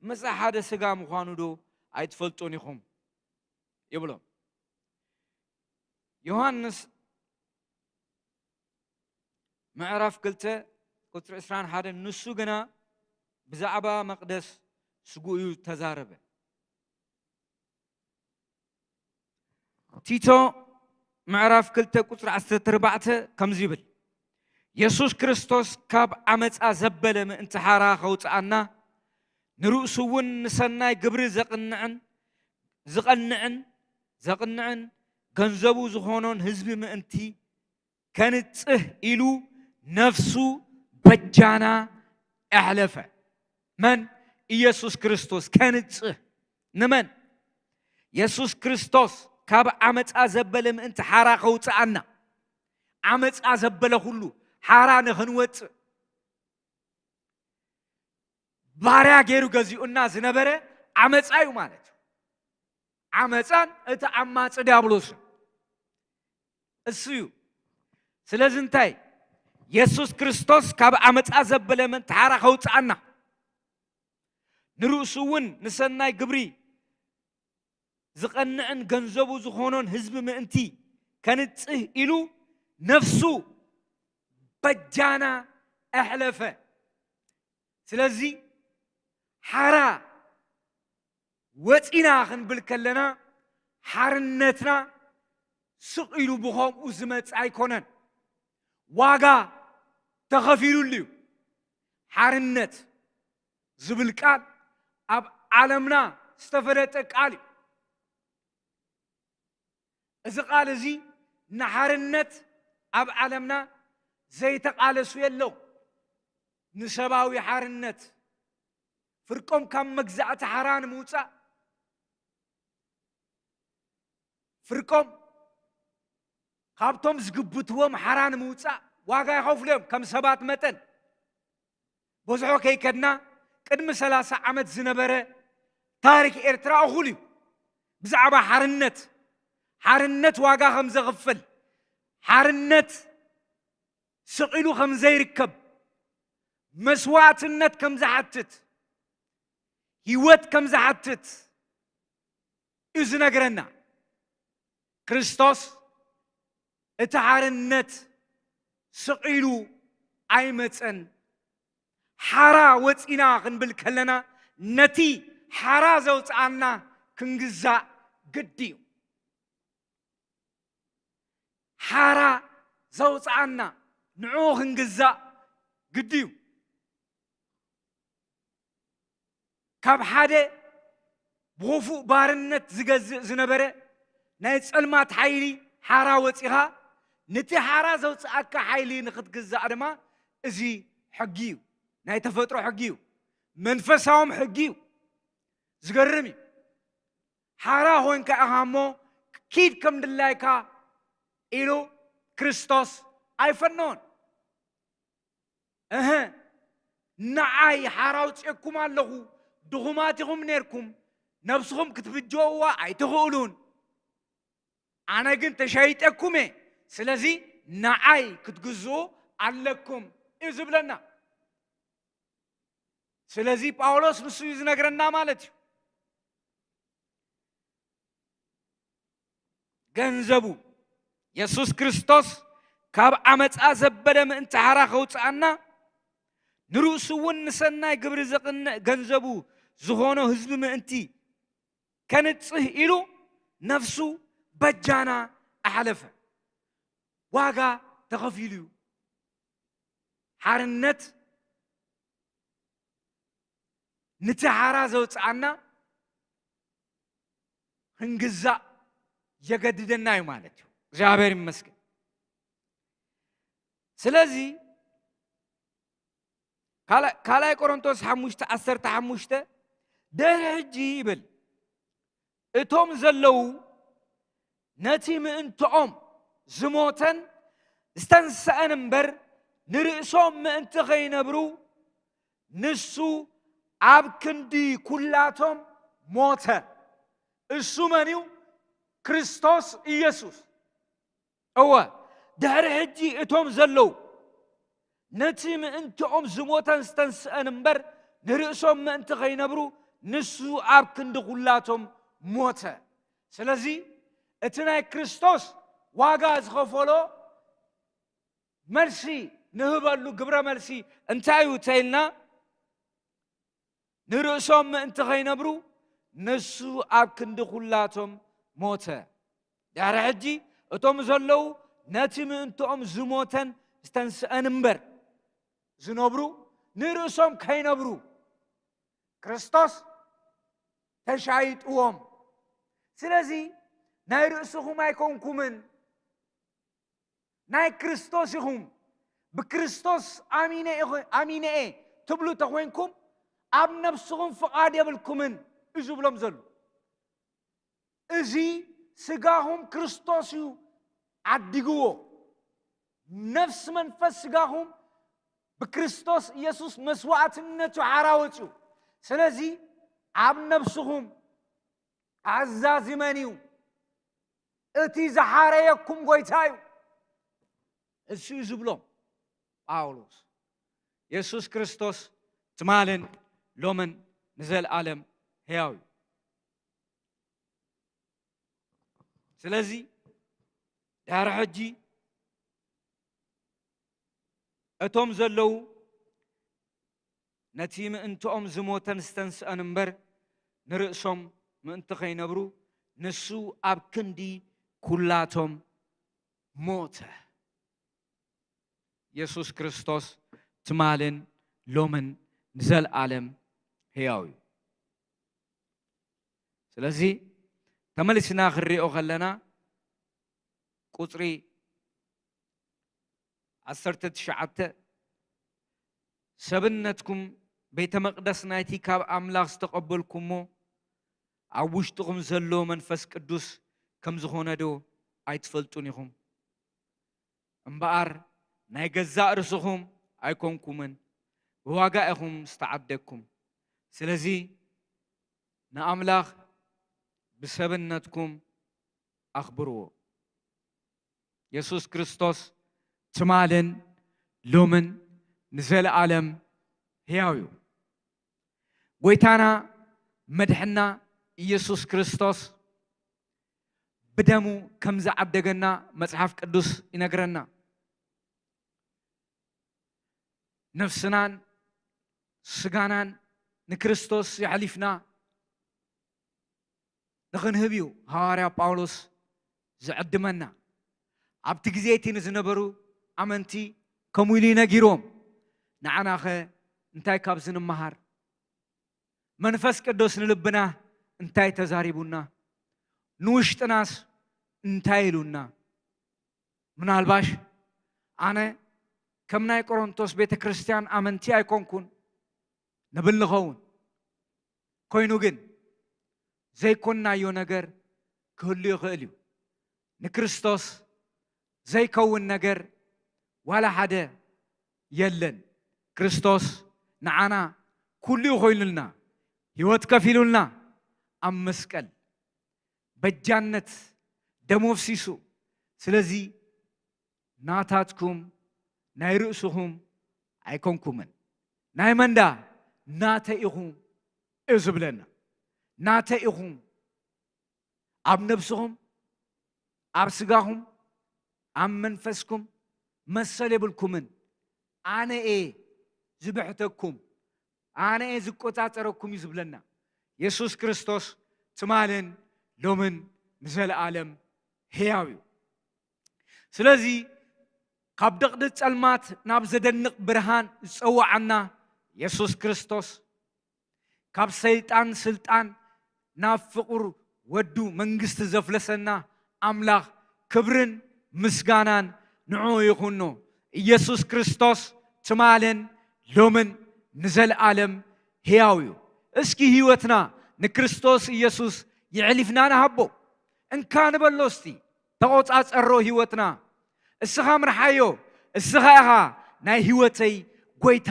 ምስኣ ሓደ ስጋ ምዃኑ ዶ ኣይትፈልጡን ኢኹም? ይብሎም። ዮሃንስ ምዕራፍ ክልተ ቁጽሪ ዕስራን ሓደን፣ ንሱ ግና ብዛዕባ መቕደስ ስግኡ እዩ ተዛረበ። ቲቶ ምዕራፍ ክልተ ቁጽሪ ዓሰርተ ኣርባዕተ ከምዚ ይብል፣ የሱስ ክርስቶስ ካብ ዓመጻ ዘበለ ምእንቲ ሓራ ከውጽኣና፣ ንርእሱ እውን ንሰናይ ግብሪ ዘቕንዕን፣ ዝቐንዕን፣ ዘቕንዕን ገንዘቡ ዝኾኖን ህዝቢ ምእንቲ ከንጽህ ኢሉ ነፍሱ በጃና ኣሕለፈ። መን? ኢየሱስ ክርስቶስ። ከንጽህ ንመን? የሱስ ክርስቶስ ካብ ዓመጻ ዘበለ ምእንቲ ሓራ ከውጽኣና። ዓመጻ ዘበለ ኩሉ ሓራ ንኽንወጽእ ባርያ ገይሩ ገዚኡና ዝነበረ ዓመጻ እዩ ማለት እዩ። ዓመጻን እቲ ዓማጺ ዲያብሎስን እሱ እዩ። ስለዚ እንታይ? የሱስ ክርስቶስ ካብ ዓመጻ ዘበለ ምእንቲ ሓራ ከውጽኣና፣ ንርእሱ እውን ንሰናይ ግብሪ ዝቐንዕን ገንዘቡ ዝኾኖን ህዝቢ ምእንቲ ከንጽህ ኢሉ ነፍሱ በጃና ኣሕለፈ። ስለዚ ሓራ ወጺና ክንብል ከለና፣ ሓርነትና ስቕ ኢሉ ብኸምኡ ዝመጽእ ኣይኮነን። ዋጋ ተኸፊሉሉ እዩ። ሓርነት ዝብል ቃል ኣብ ዓለምና ዝተፈለጠ ቃል እዩ። እዚ ቃል እዚ ንሓርነት ኣብ ዓለምና ዘይተቓለሱ የለዉ። ንሰብኣዊ ሓርነት ፍርቆም ካብ መግዛእቲ ሓራ ንምውጻእ፣ ፍርቆም ካብቶም ዝግብትዎም ሓራ ንምውጻእ ዋጋ ይኸፍሉ እዮም። ከም ሰባት መጠን፣ በዝሖ ከይከድና፣ ቅድሚ ሰላሳ ዓመት ዝነበረ ታሪኽ ኤርትራ እኹል እዩ። ብዛዕባ ሓርነት፣ ሓርነት ዋጋ ከም ዘኽፍል፣ ሓርነት ስቕ ኢሉ ከም ዘይርከብ፣ መስዋዕትነት ከም ዝሓትት፣ ህይወት ከም ዝሓትት እዩ ዝነግረና። ክርስቶስ እቲ ሓርነት ስቕ ኢሉ ኣይመጸን። ሓራ ወጺና ክንብል ከለና፣ ነቲ ሓራ ዘውጽኣና ክንግዛእ ግዲ እዩ። ሓራ ዘውጽኣና ንዕኡ ክንግዛእ ግዲ እዩ። ካብ ሓደ ብኽፉእ ባርነት ዝገዝእ ዝነበረ ናይ ጸልማት ሓይሊ ሓራ ወጺኻ፣ ነቲ ሓራ ዘውጽኣካ ሓይሊ ንኽትግዛእ ድማ፣ እዚ ሕጊ እዩ። ናይ ተፈጥሮ ሕጊ እዩ። መንፈሳዎም ሕጊ እዩ። ዝገርም እዩ። ሓራ ኾንካ ኢኻ እሞ፣ ኪድ ከም ድላይካ ኢሉ ክርስቶስ ኣይፈነዎን። እህ፣ ንዓይ ሓራ ኣውጺኤኩም ኣለኹ፣ ድኹማት ኢኹም ኔርኩም፣ ነብስኹም ክትብጀውዋ ኣይትኽእሉን፣ ኣነ ግን ተሻይጠኩም እየ፣ ስለዚ ንዓይ ክትግዝኡ ኣለኩም እዩ ዝብለና። ስለዚ ጳውሎስ ንሱ እዩ ዝነግረና ማለት እዩ። ገንዘቡ፣ የሱስ ክርስቶስ ካብ ዓመጻ ዘበለ ምእንቲ ሓራ ከውጽኣና፣ ንርእሱ እውን ንሰናይ ግብሪ ዘቕንዕ ገንዘቡ ዝኾኖ ህዝቢ ምእንቲ ከንጽህ ኢሉ ነፍሱ በጃና ኣሕለፈ። ዋጋ ተኸፊሉ እዩ። ኣርነት፣ ንቲ ሓራ ዘውፅኣና ክንግዛእ የገድደና እዩ ማለት እዩ። እግዚኣብሔር ይመስገን። ስለዚ ካልኣይ ቆሮንቶስ ሓሙሽተ ዓሰርተ ሓሙሽተ፣ ድሕሪ ሕጂ ይብል፣ እቶም ዘለዉ ነቲ ምእንትኦም ዝሞተን ዝተንስአን እምበር፣ ንርእሶም ምእንቲ ኸይነብሩ፣ ንሱ ኣብ ክንዲ ኩላቶም ሞተ። እሱ መን እዩ? ክርስቶስ ኢየሱስ። እወ፣ ድሕሪ ሕጂ እቶም ዘለዉ ነቲ ምእንትኦም ዝሞተን ዝተንስአን እምበር፣ ንርእሶም ምእንቲ ኸይነብሩ፣ ንሱ ኣብ ክንዲ ኩላቶም ሞተ። ስለዚ እቲ ናይ ክርስቶስ ዋጋ ዝኸፈሎ መልሲ ንህበሉ ግብረ መልሲ እንታይ እዩ ተይልና፣ ንርእሶም ምእንቲ ኸይነብሩ ንሱ ኣብ ክንዲ ኩላቶም ሞተ። ድሕሪ ሕጂ እቶም ዘለዉ ነቲ ምእንትኦም ዝሞተን ዝተንስአን እምበር፣ ዝነብሩ ንርእሶም ከይነብሩ፣ ክርስቶስ ተሻይጥዎም። ስለዚ ናይ ርእስኹም ኣይኮንኩምን፣ ናይ ክርስቶስ ኢኹም። ብክርስቶስ ኣሚነ ኢኹ-፣ ኣሚነ እየ ትብሉ ተኾይንኩም፣ ኣብ ነፍስኹም ፍቓድ የብልኩምን እዩ ዝብሎም ዘሎ። እዚ ስጋኹም ክርስቶስ እዩ ዓዲግዎ። ነፍስ መንፈስ ስጋኹም ብክርስቶስ ኢየሱስ መስዋዕትነቱ ሓራ ወፅዩ። ስለዚ ኣብ ነፍስኹም ኣዛዚ መን እዩ? እቲ ዝሓረየኩም ጎይታ እዩ። እሱ እዩ ዝብሎም ጳውሎስ። የሱስ ክርስቶስ ትማልን ሎምን ንዘለኣለም ሕያው እዩ። ስለዚ ድሕሪ ሕጂ እቶም ዘለዉ ነቲ ምእንትኦም ዝሞተን ዝተንስአን እምበር፣ ንርእሶም ምእንቲ ኸይነብሩ፣ ንሱ ኣብ ክንዲ ኩላቶም ሞተ። የሱስ ክርስቶስ ትማልን ሎምን ንዘለኣለም ሕያው እዩ። ስለዚ ተመሊስና ክንሪኦ ከለና፣ ቁጽሪ ዓሰርተ ትሽዓተ፣ ሰብነትኩም ቤተ መቕደስ ናይቲ ካብ ኣምላኽ ዝተቐበልኩሞ ኣብ ውሽጥኹም ዘሎ መንፈስ ቅዱስ ከም ዝኾነ ዶ ኣይትፈልጡን ኢኹም? እምበኣር ናይ ገዛእ ርእስኹም ኣይኮንኩምን፣ ብዋጋ ኢኹም ዝተዓደግኩም። ስለዚ ንኣምላኽ ብሰብነትኩም ኣኽብርዎ። የሱስ ክርስቶስ ትማልን ሎምን ንዘለኣለም ሕያው እዩ። ጎይታና መድሕና ኢየሱስ ክርስቶስ ብደሙ ከም ዝዓደገና መጽሓፍ ቅዱስ ይነግረና። ነፍስናን ስጋናን ንክርስቶስ የሕሊፍና ንኽንህብ እዩ ሃዋርያ ጳውሎስ ዝዕድመና። ኣብቲ ግዜ እቲ ንዝነበሩ ኣመንቲ ከምኡ ኢሉ እዩ ነጊርዎም። ንዓናኸ እንታይ ካብዚ ንምሃር? መንፈስ ቅዱስ ንልብና እንታይ ተዛሪቡና? ንውሽጥናስ እንታይ ኢሉና? ምናልባሽ ኣነ ከም ናይ ቆሮንቶስ ቤተ ክርስቲያን ኣመንቲ ኣይኮንኩን ንብል ንኸውን። ኮይኑ ግን ዘይኮንናዮ ነገር ክህሉ ይኽእል እዩ። ንክርስቶስ ዘይከውን ነገር ዋላ ሓደ የለን። ክርስቶስ ንዓና ኩሉ እዩ ኮይኑልና፣ ህይወት ከፊሉልና ኣብ መስቀል በጃነት ደሙ ኣፍሲሱ። ስለዚ ናታትኩም ናይ ርእስኹም ኣይኮንኩምን። ናይ መንዳ ናተይ ኢኹም እዩ ዝብለና። ናተይ ኢኹም። ኣብ ነብስኹም፣ ኣብ ስጋኹም፣ ኣብ መንፈስኩም መሰል የብልኩምን። ኣነ እየ ዝብሕተኩም፣ ኣነ እየ ዝቆጻጸረኩም እዩ ዝብለና። የሱስ ክርስቶስ ትማልን ሎምን ንዘለኣለም ሕያው እዩ። ስለዚ ካብ ድቕድቕ ጸልማት ናብ ዘደንቕ ብርሃን ዝጸውዓና የሱስ ክርስቶስ፣ ካብ ሰይጣን ስልጣን ናብ ፍቑር ወዱ መንግስቲ ዘፍለሰና ኣምላኽ ክብርን ምስጋናን ንዕኡ ይኹኖ። ኢየሱስ ክርስቶስ ትማልን ሎምን ንዘለኣለም ሕያው እዩ። እስኪ ህይወትና ንክርስቶስ ኢየሱስ የዕሊፍና ንሃቦ። እንካ ንበሎ እስቲ፣ ተቖጻጸሮ ህይወትና። እስኻ ምርሓዮ፣ እስኻ ኢኻ ናይ ህይወተይ ጎይታ።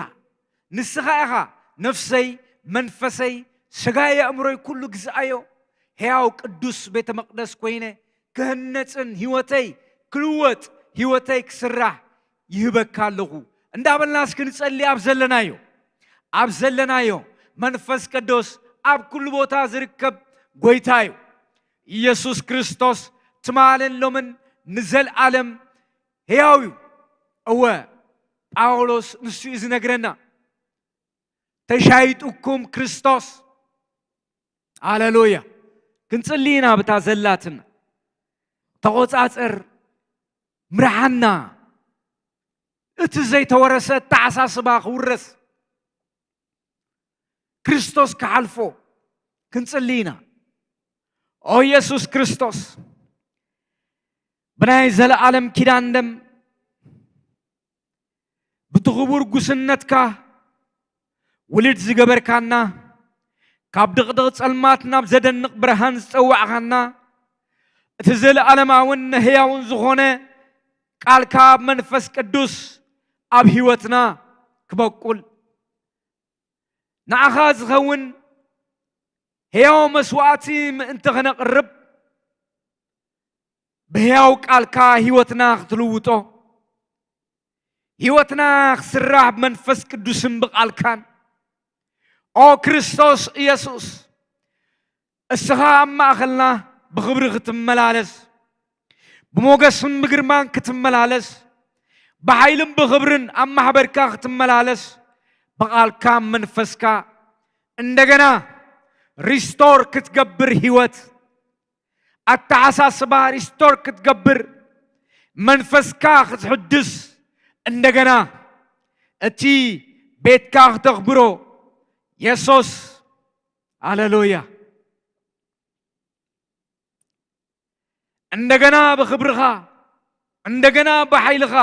ንስኻ ኢኻ ነፍሰይ፣ መንፈሰይ፣ ስጋይ፣ ኣእምሮይ ኩሉ ግዝኣዮ። ሕያው ቅዱስ ቤተ መቕደስ ኮይነ ክህነጽን ህይወተይ ክልወጥ፣ ህይወተይ ክስራሕ ይህበካ ኣለኹ። እንዳበልና እስኪ ንጸሊ። ኣብ ዘለናዮ፣ ኣብ ዘለናዮ መንፈስ ቅዱስ ኣብ ኩሉ ቦታ ዝርከብ ጎይታ እዩ። ኢየሱስ ክርስቶስ ትማልን ሎምን ንዘለኣለም ሕያው እዩ። እወ፣ ጳውሎስ ንሱ እዩ ዝነግረና። ተሻይጡኩም ክርስቶስ። ሃሌሉያ። ክንጽሊ ኢና ብታ ዘላትና። ተቖጻጸር፣ ምርሓና። እቲ ዘይተወረሰ ኣተሓሳስባ ክውረስ ክርስቶስ ክሓልፎ ክንጽሊ ኢና። ኦ ኢየሱስ ክርስቶስ፣ ብናይ ዘለኣለም ኪዳን ደም፣ ብቲ ክቡር ጉስነትካ ውሉድ ዝገበርካና፣ ካብ ድቕድቕ ጸልማት ናብ ዘደንቕ ብርሃን ዝጸዋዕካና፣ እቲ ዘለኣለማውን ንህያውን ዝኾነ ቃልካ ኣብ መንፈስ ቅዱስ ኣብ ህይወትና ክበቁል፣ ንዓኻ ዝኸውን ህያው መስዋእቲ ምእንቲ ኽነቕርብ፣ ብህያው ቃልካ ህይወትና ክትልውጦ፣ ህይወትና ክስራሕ ብመንፈስ ቅዱስን ብቃልካን። ኦ ክርስቶስ ኢየሱስ፣ እስኻ ኣብ ማእኸልና ብኽብሪ ክትመላለስ፣ ብሞገስን ብግርማን ክትመላለስ፣ ብሓይልን ብኽብርን ኣብ ማሕበርካ ክትመላለስ፣ ብቃልካ መንፈስካ እንደገና ሪስቶር ክትገብር፣ ህይወት ኣተሓሳስባ ሪስቶር ክትገብር፣ መንፈስካ ክትሕድስ፣ እንደገና እቲ ቤትካ ክተኽብሮ የሱስ። ሃሌሉያ። እንደገና ብኽብርኻ፣ እንደገና ብሓይልኻ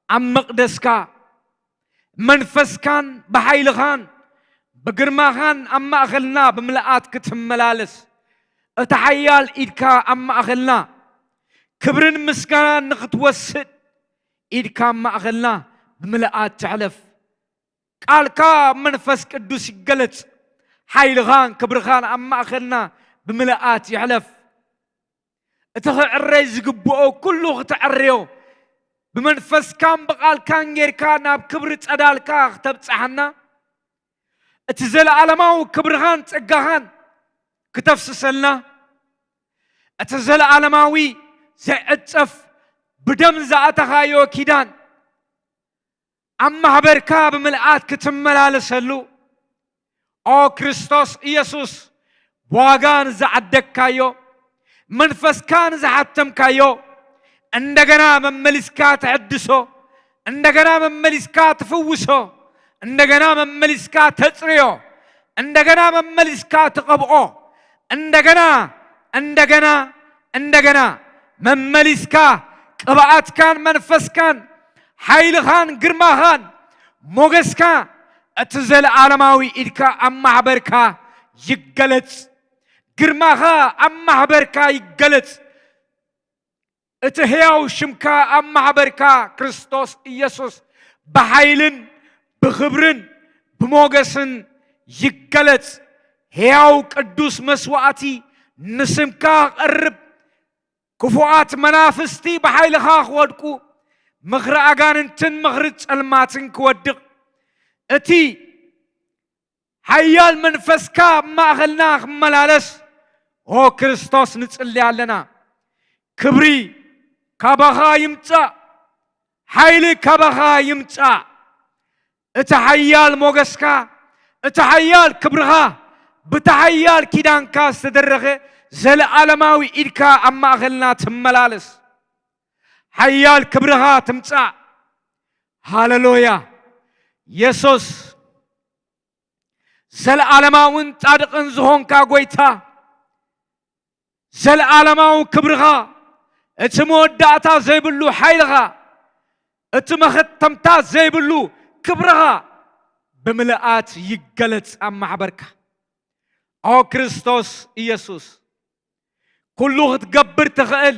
ኣብ መቕደስካ መንፈስካን ብሓይልኻን ብግርማኻን ኣብ ማእኸልና ብምልኣት ክትመላለስ፣ እቲ ሓያል ኢድካ ኣብ ማእኸልና ክብርን ምስጋናን ንኽትወስድ ኢድካ ኣብ ማእኸልና ብምልኣት ትሕለፍ። ቃልካ ኣብ መንፈስ ቅዱስ ይገለጽ። ሓይልኻን ክብርኻን ኣብ ማእኸልና ብምልኣት ይሕለፍ። እቲ ክዕረይ ዝግብኦ ኩሉ ክተዕርዮ፣ ብመንፈስካን ብቓልካን ጌርካ ናብ ክብሪ ጸዳልካ ክተብጽሓና፣ እቲ ዘለኣለማዊ ክብርኻን ጸጋኻን ክተፍስሰልና፣ እቲ ዘለኣለማዊ ዘይዕጸፍ ብደም ዝኣተኻዮ ኪዳን ኣብ ማሕበርካ ብምልኣት ክትመላለሰሉ፣ ኦ ክርስቶስ ኢየሱስ፣ ብዋጋ ንዝዓደግካዮ፣ መንፈስካ ንዝሓተምካዮ፣ እንደገና መመሊስካ ተሐድሶ፣ እንደገና መመሊስካ ትፍውሶ፣ እንደገና መመሊስካ ተጽርዮ፣ እንደገና መመሊስካ ትቐብኦ፣ እንደገና፣ እንደገና፣ እንደገና መመሊስካ ቅብኣትካን መንፈስካን ሓይልኻን ግርማኻን ሞገስካ እቲ ዘለኣለማዊ ኢድካ ኣብ ማሕበርካ ይገለጽ። ግርማኻ ኣብ ማሕበርካ ይገለጽ። እቲ ሕያው ሽምካ ኣብ ማሕበርካ ክርስቶስ ኢየሱስ ብሓይልን ብኽብርን ብሞገስን ይገለጽ። ሕያው ቅዱስ መስዋእቲ ንስምካ ቀርብ። ክፉኣት መናፍስቲ ብሓይልኻ ክወድቁ፣ ምኽሪ ኣጋንንትን ምኽሪ ጸልማትን ክወድቕ፣ እቲ ሓያል መንፈስካ ኣብ ማእኸልና ክመላለስ፣ ኦ ክርስቶስ ንጽሊ ኣለና። ክብሪ ካባኻ ይምጻእ፣ ሓይሊ ካባኻ ይምጻእ። እቲ ሓያል ሞገስካ፣ እቲ ሓያል ክብርኻ፣ ብቲ ሓያል ኪዳንካ ዝተደረኸ ዘለኣለማዊ ኢድካ ኣብ ማእኸልና ትመላለስ። ሓያል ክብርኻ ትምጻእ። ሃለሉያ። የሱስ፣ ዘለዓለማውን ጻድቕን ዝኾንካ ጐይታ፣ ዘለዓለማዊ ክብርኻ፣ እቲ መወዳእታ ዘይብሉ ሓይልኻ፣ እቲ መኸተምታ ዘይብሉ ክብርኻ ብምልኣት ይገለጽ ኣብ ማሕበርካ። ኦ ክርስቶስ ኢየሱስ፣ ኩሉ ክትገብር ትኽእል፣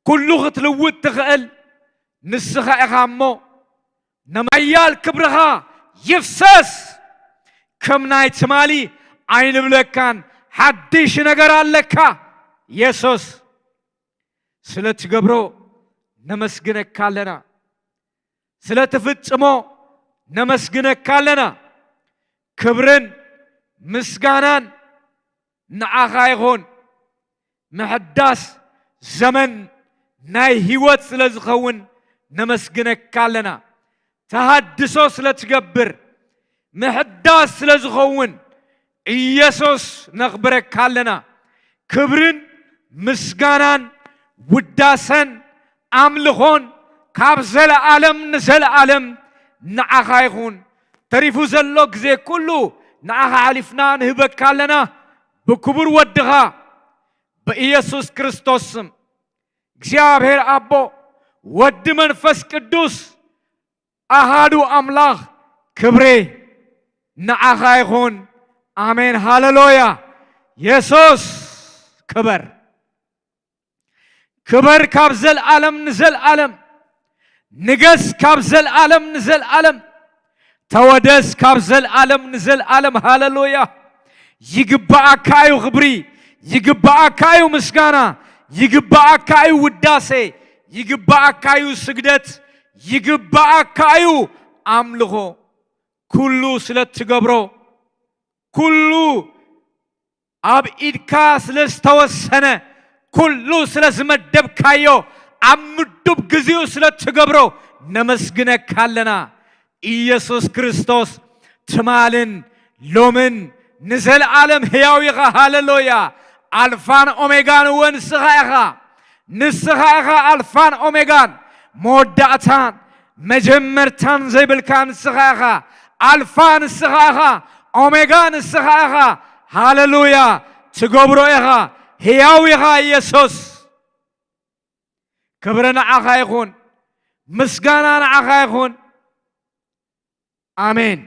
ኩሉ ክትልውጥ ትኽእል ንስኻ ኢኻ እሞ፣ ነማያል ክብርኻ ይፍሰስ። ከም ናይ ትማሊ ኣይንብለካን፣ ሓድሽ ነገር ኣለካ። የሱስ፣ ስለ ትገብሮ ነመስግነካ ኣለና። ስለ ትፍጽሞ ነመስግነካ ኣለና። ክብርን ምስጋናን ንዓኻ ይኹን። ምሕዳስ ዘመን ናይ ህይወት ስለ ዝኸውን ነመስግነካ ኣለና። ተሃድሶ ስለ ትገብር፣ ምሕዳስ ስለ ዝኸውን ኢየሱስ ነኽብረካ ኣለና። ክብርን ምስጋናን ውዳሰን ኣምልኾን ካብ ዘለኣለም ንዘለኣለም ንዓኻ ይኹን። ተሪፉ ዘሎ ግዜ ኩሉ ንዓኻ ሓሊፍና ንህበካ ኣለና። ብክቡር ወድኻ ብኢየሱስ ክርስቶስ ስም፣ እግዚኣብሔር ኣቦ፣ ወዲ መንፈስ ቅዱስ፣ ኣሃዱ ኣምላኽ፣ ክብሪ ንዓኻ ይኹን። ኣሜን፣ ሃሌሉያ። የሱስ ክበር። ክበር ካብ ዘልኣለም ንዘልኣለም። ንገስ ካብ ዘልኣለም ንዘልኣለም። ተወደስ ካብ ዘልኣለም ንዘልኣለም። ሃሌሉያ። ይግባኣካ እዩ ክብሪ፣ ይግባኣካ እዩ ምስጋና፣ ይግባኣካ እዩ ውዳሴ፣ ይግባኣካ እዩ ስግደት፣ ይግባኣካ እዩ ኣምልኾ። ኩሉ ስለ እትገብሮ፣ ኩሉ ኣብ ኢድካ ስለ ዝተወሰነ፣ ኩሉ ስለ ዝመደብካዮ፣ ኣብ ምዱብ ግዜኡ ስለ እትገብሮ ነመስግነካ ኣለና። ኢየሱስ ክርስቶስ ትማልን ሎምን ንዘለኣለም ሕያው ኢኻ። ሃሌሉያ። ኣልፋን ኦሜጋን እወ ንስኻ ኢኻ። ንስኻ ኢኻ ኣልፋን ኦሜጋን፣ መወዳእታን መጀመርታን ዘይብልካ ንስኻ ኢኻ። ኣልፋ ንስኻ ኢኻ፣ ኦሜጋ ንስኻ ኢኻ። ሃሌሉያ። ትገብሮ ኢኻ። ሕያው ኢኻ ኢየሱስ። ክብሪ ንዓኻ ይኹን። ምስጋና ንዓኻ ይኹን። ኣሜን።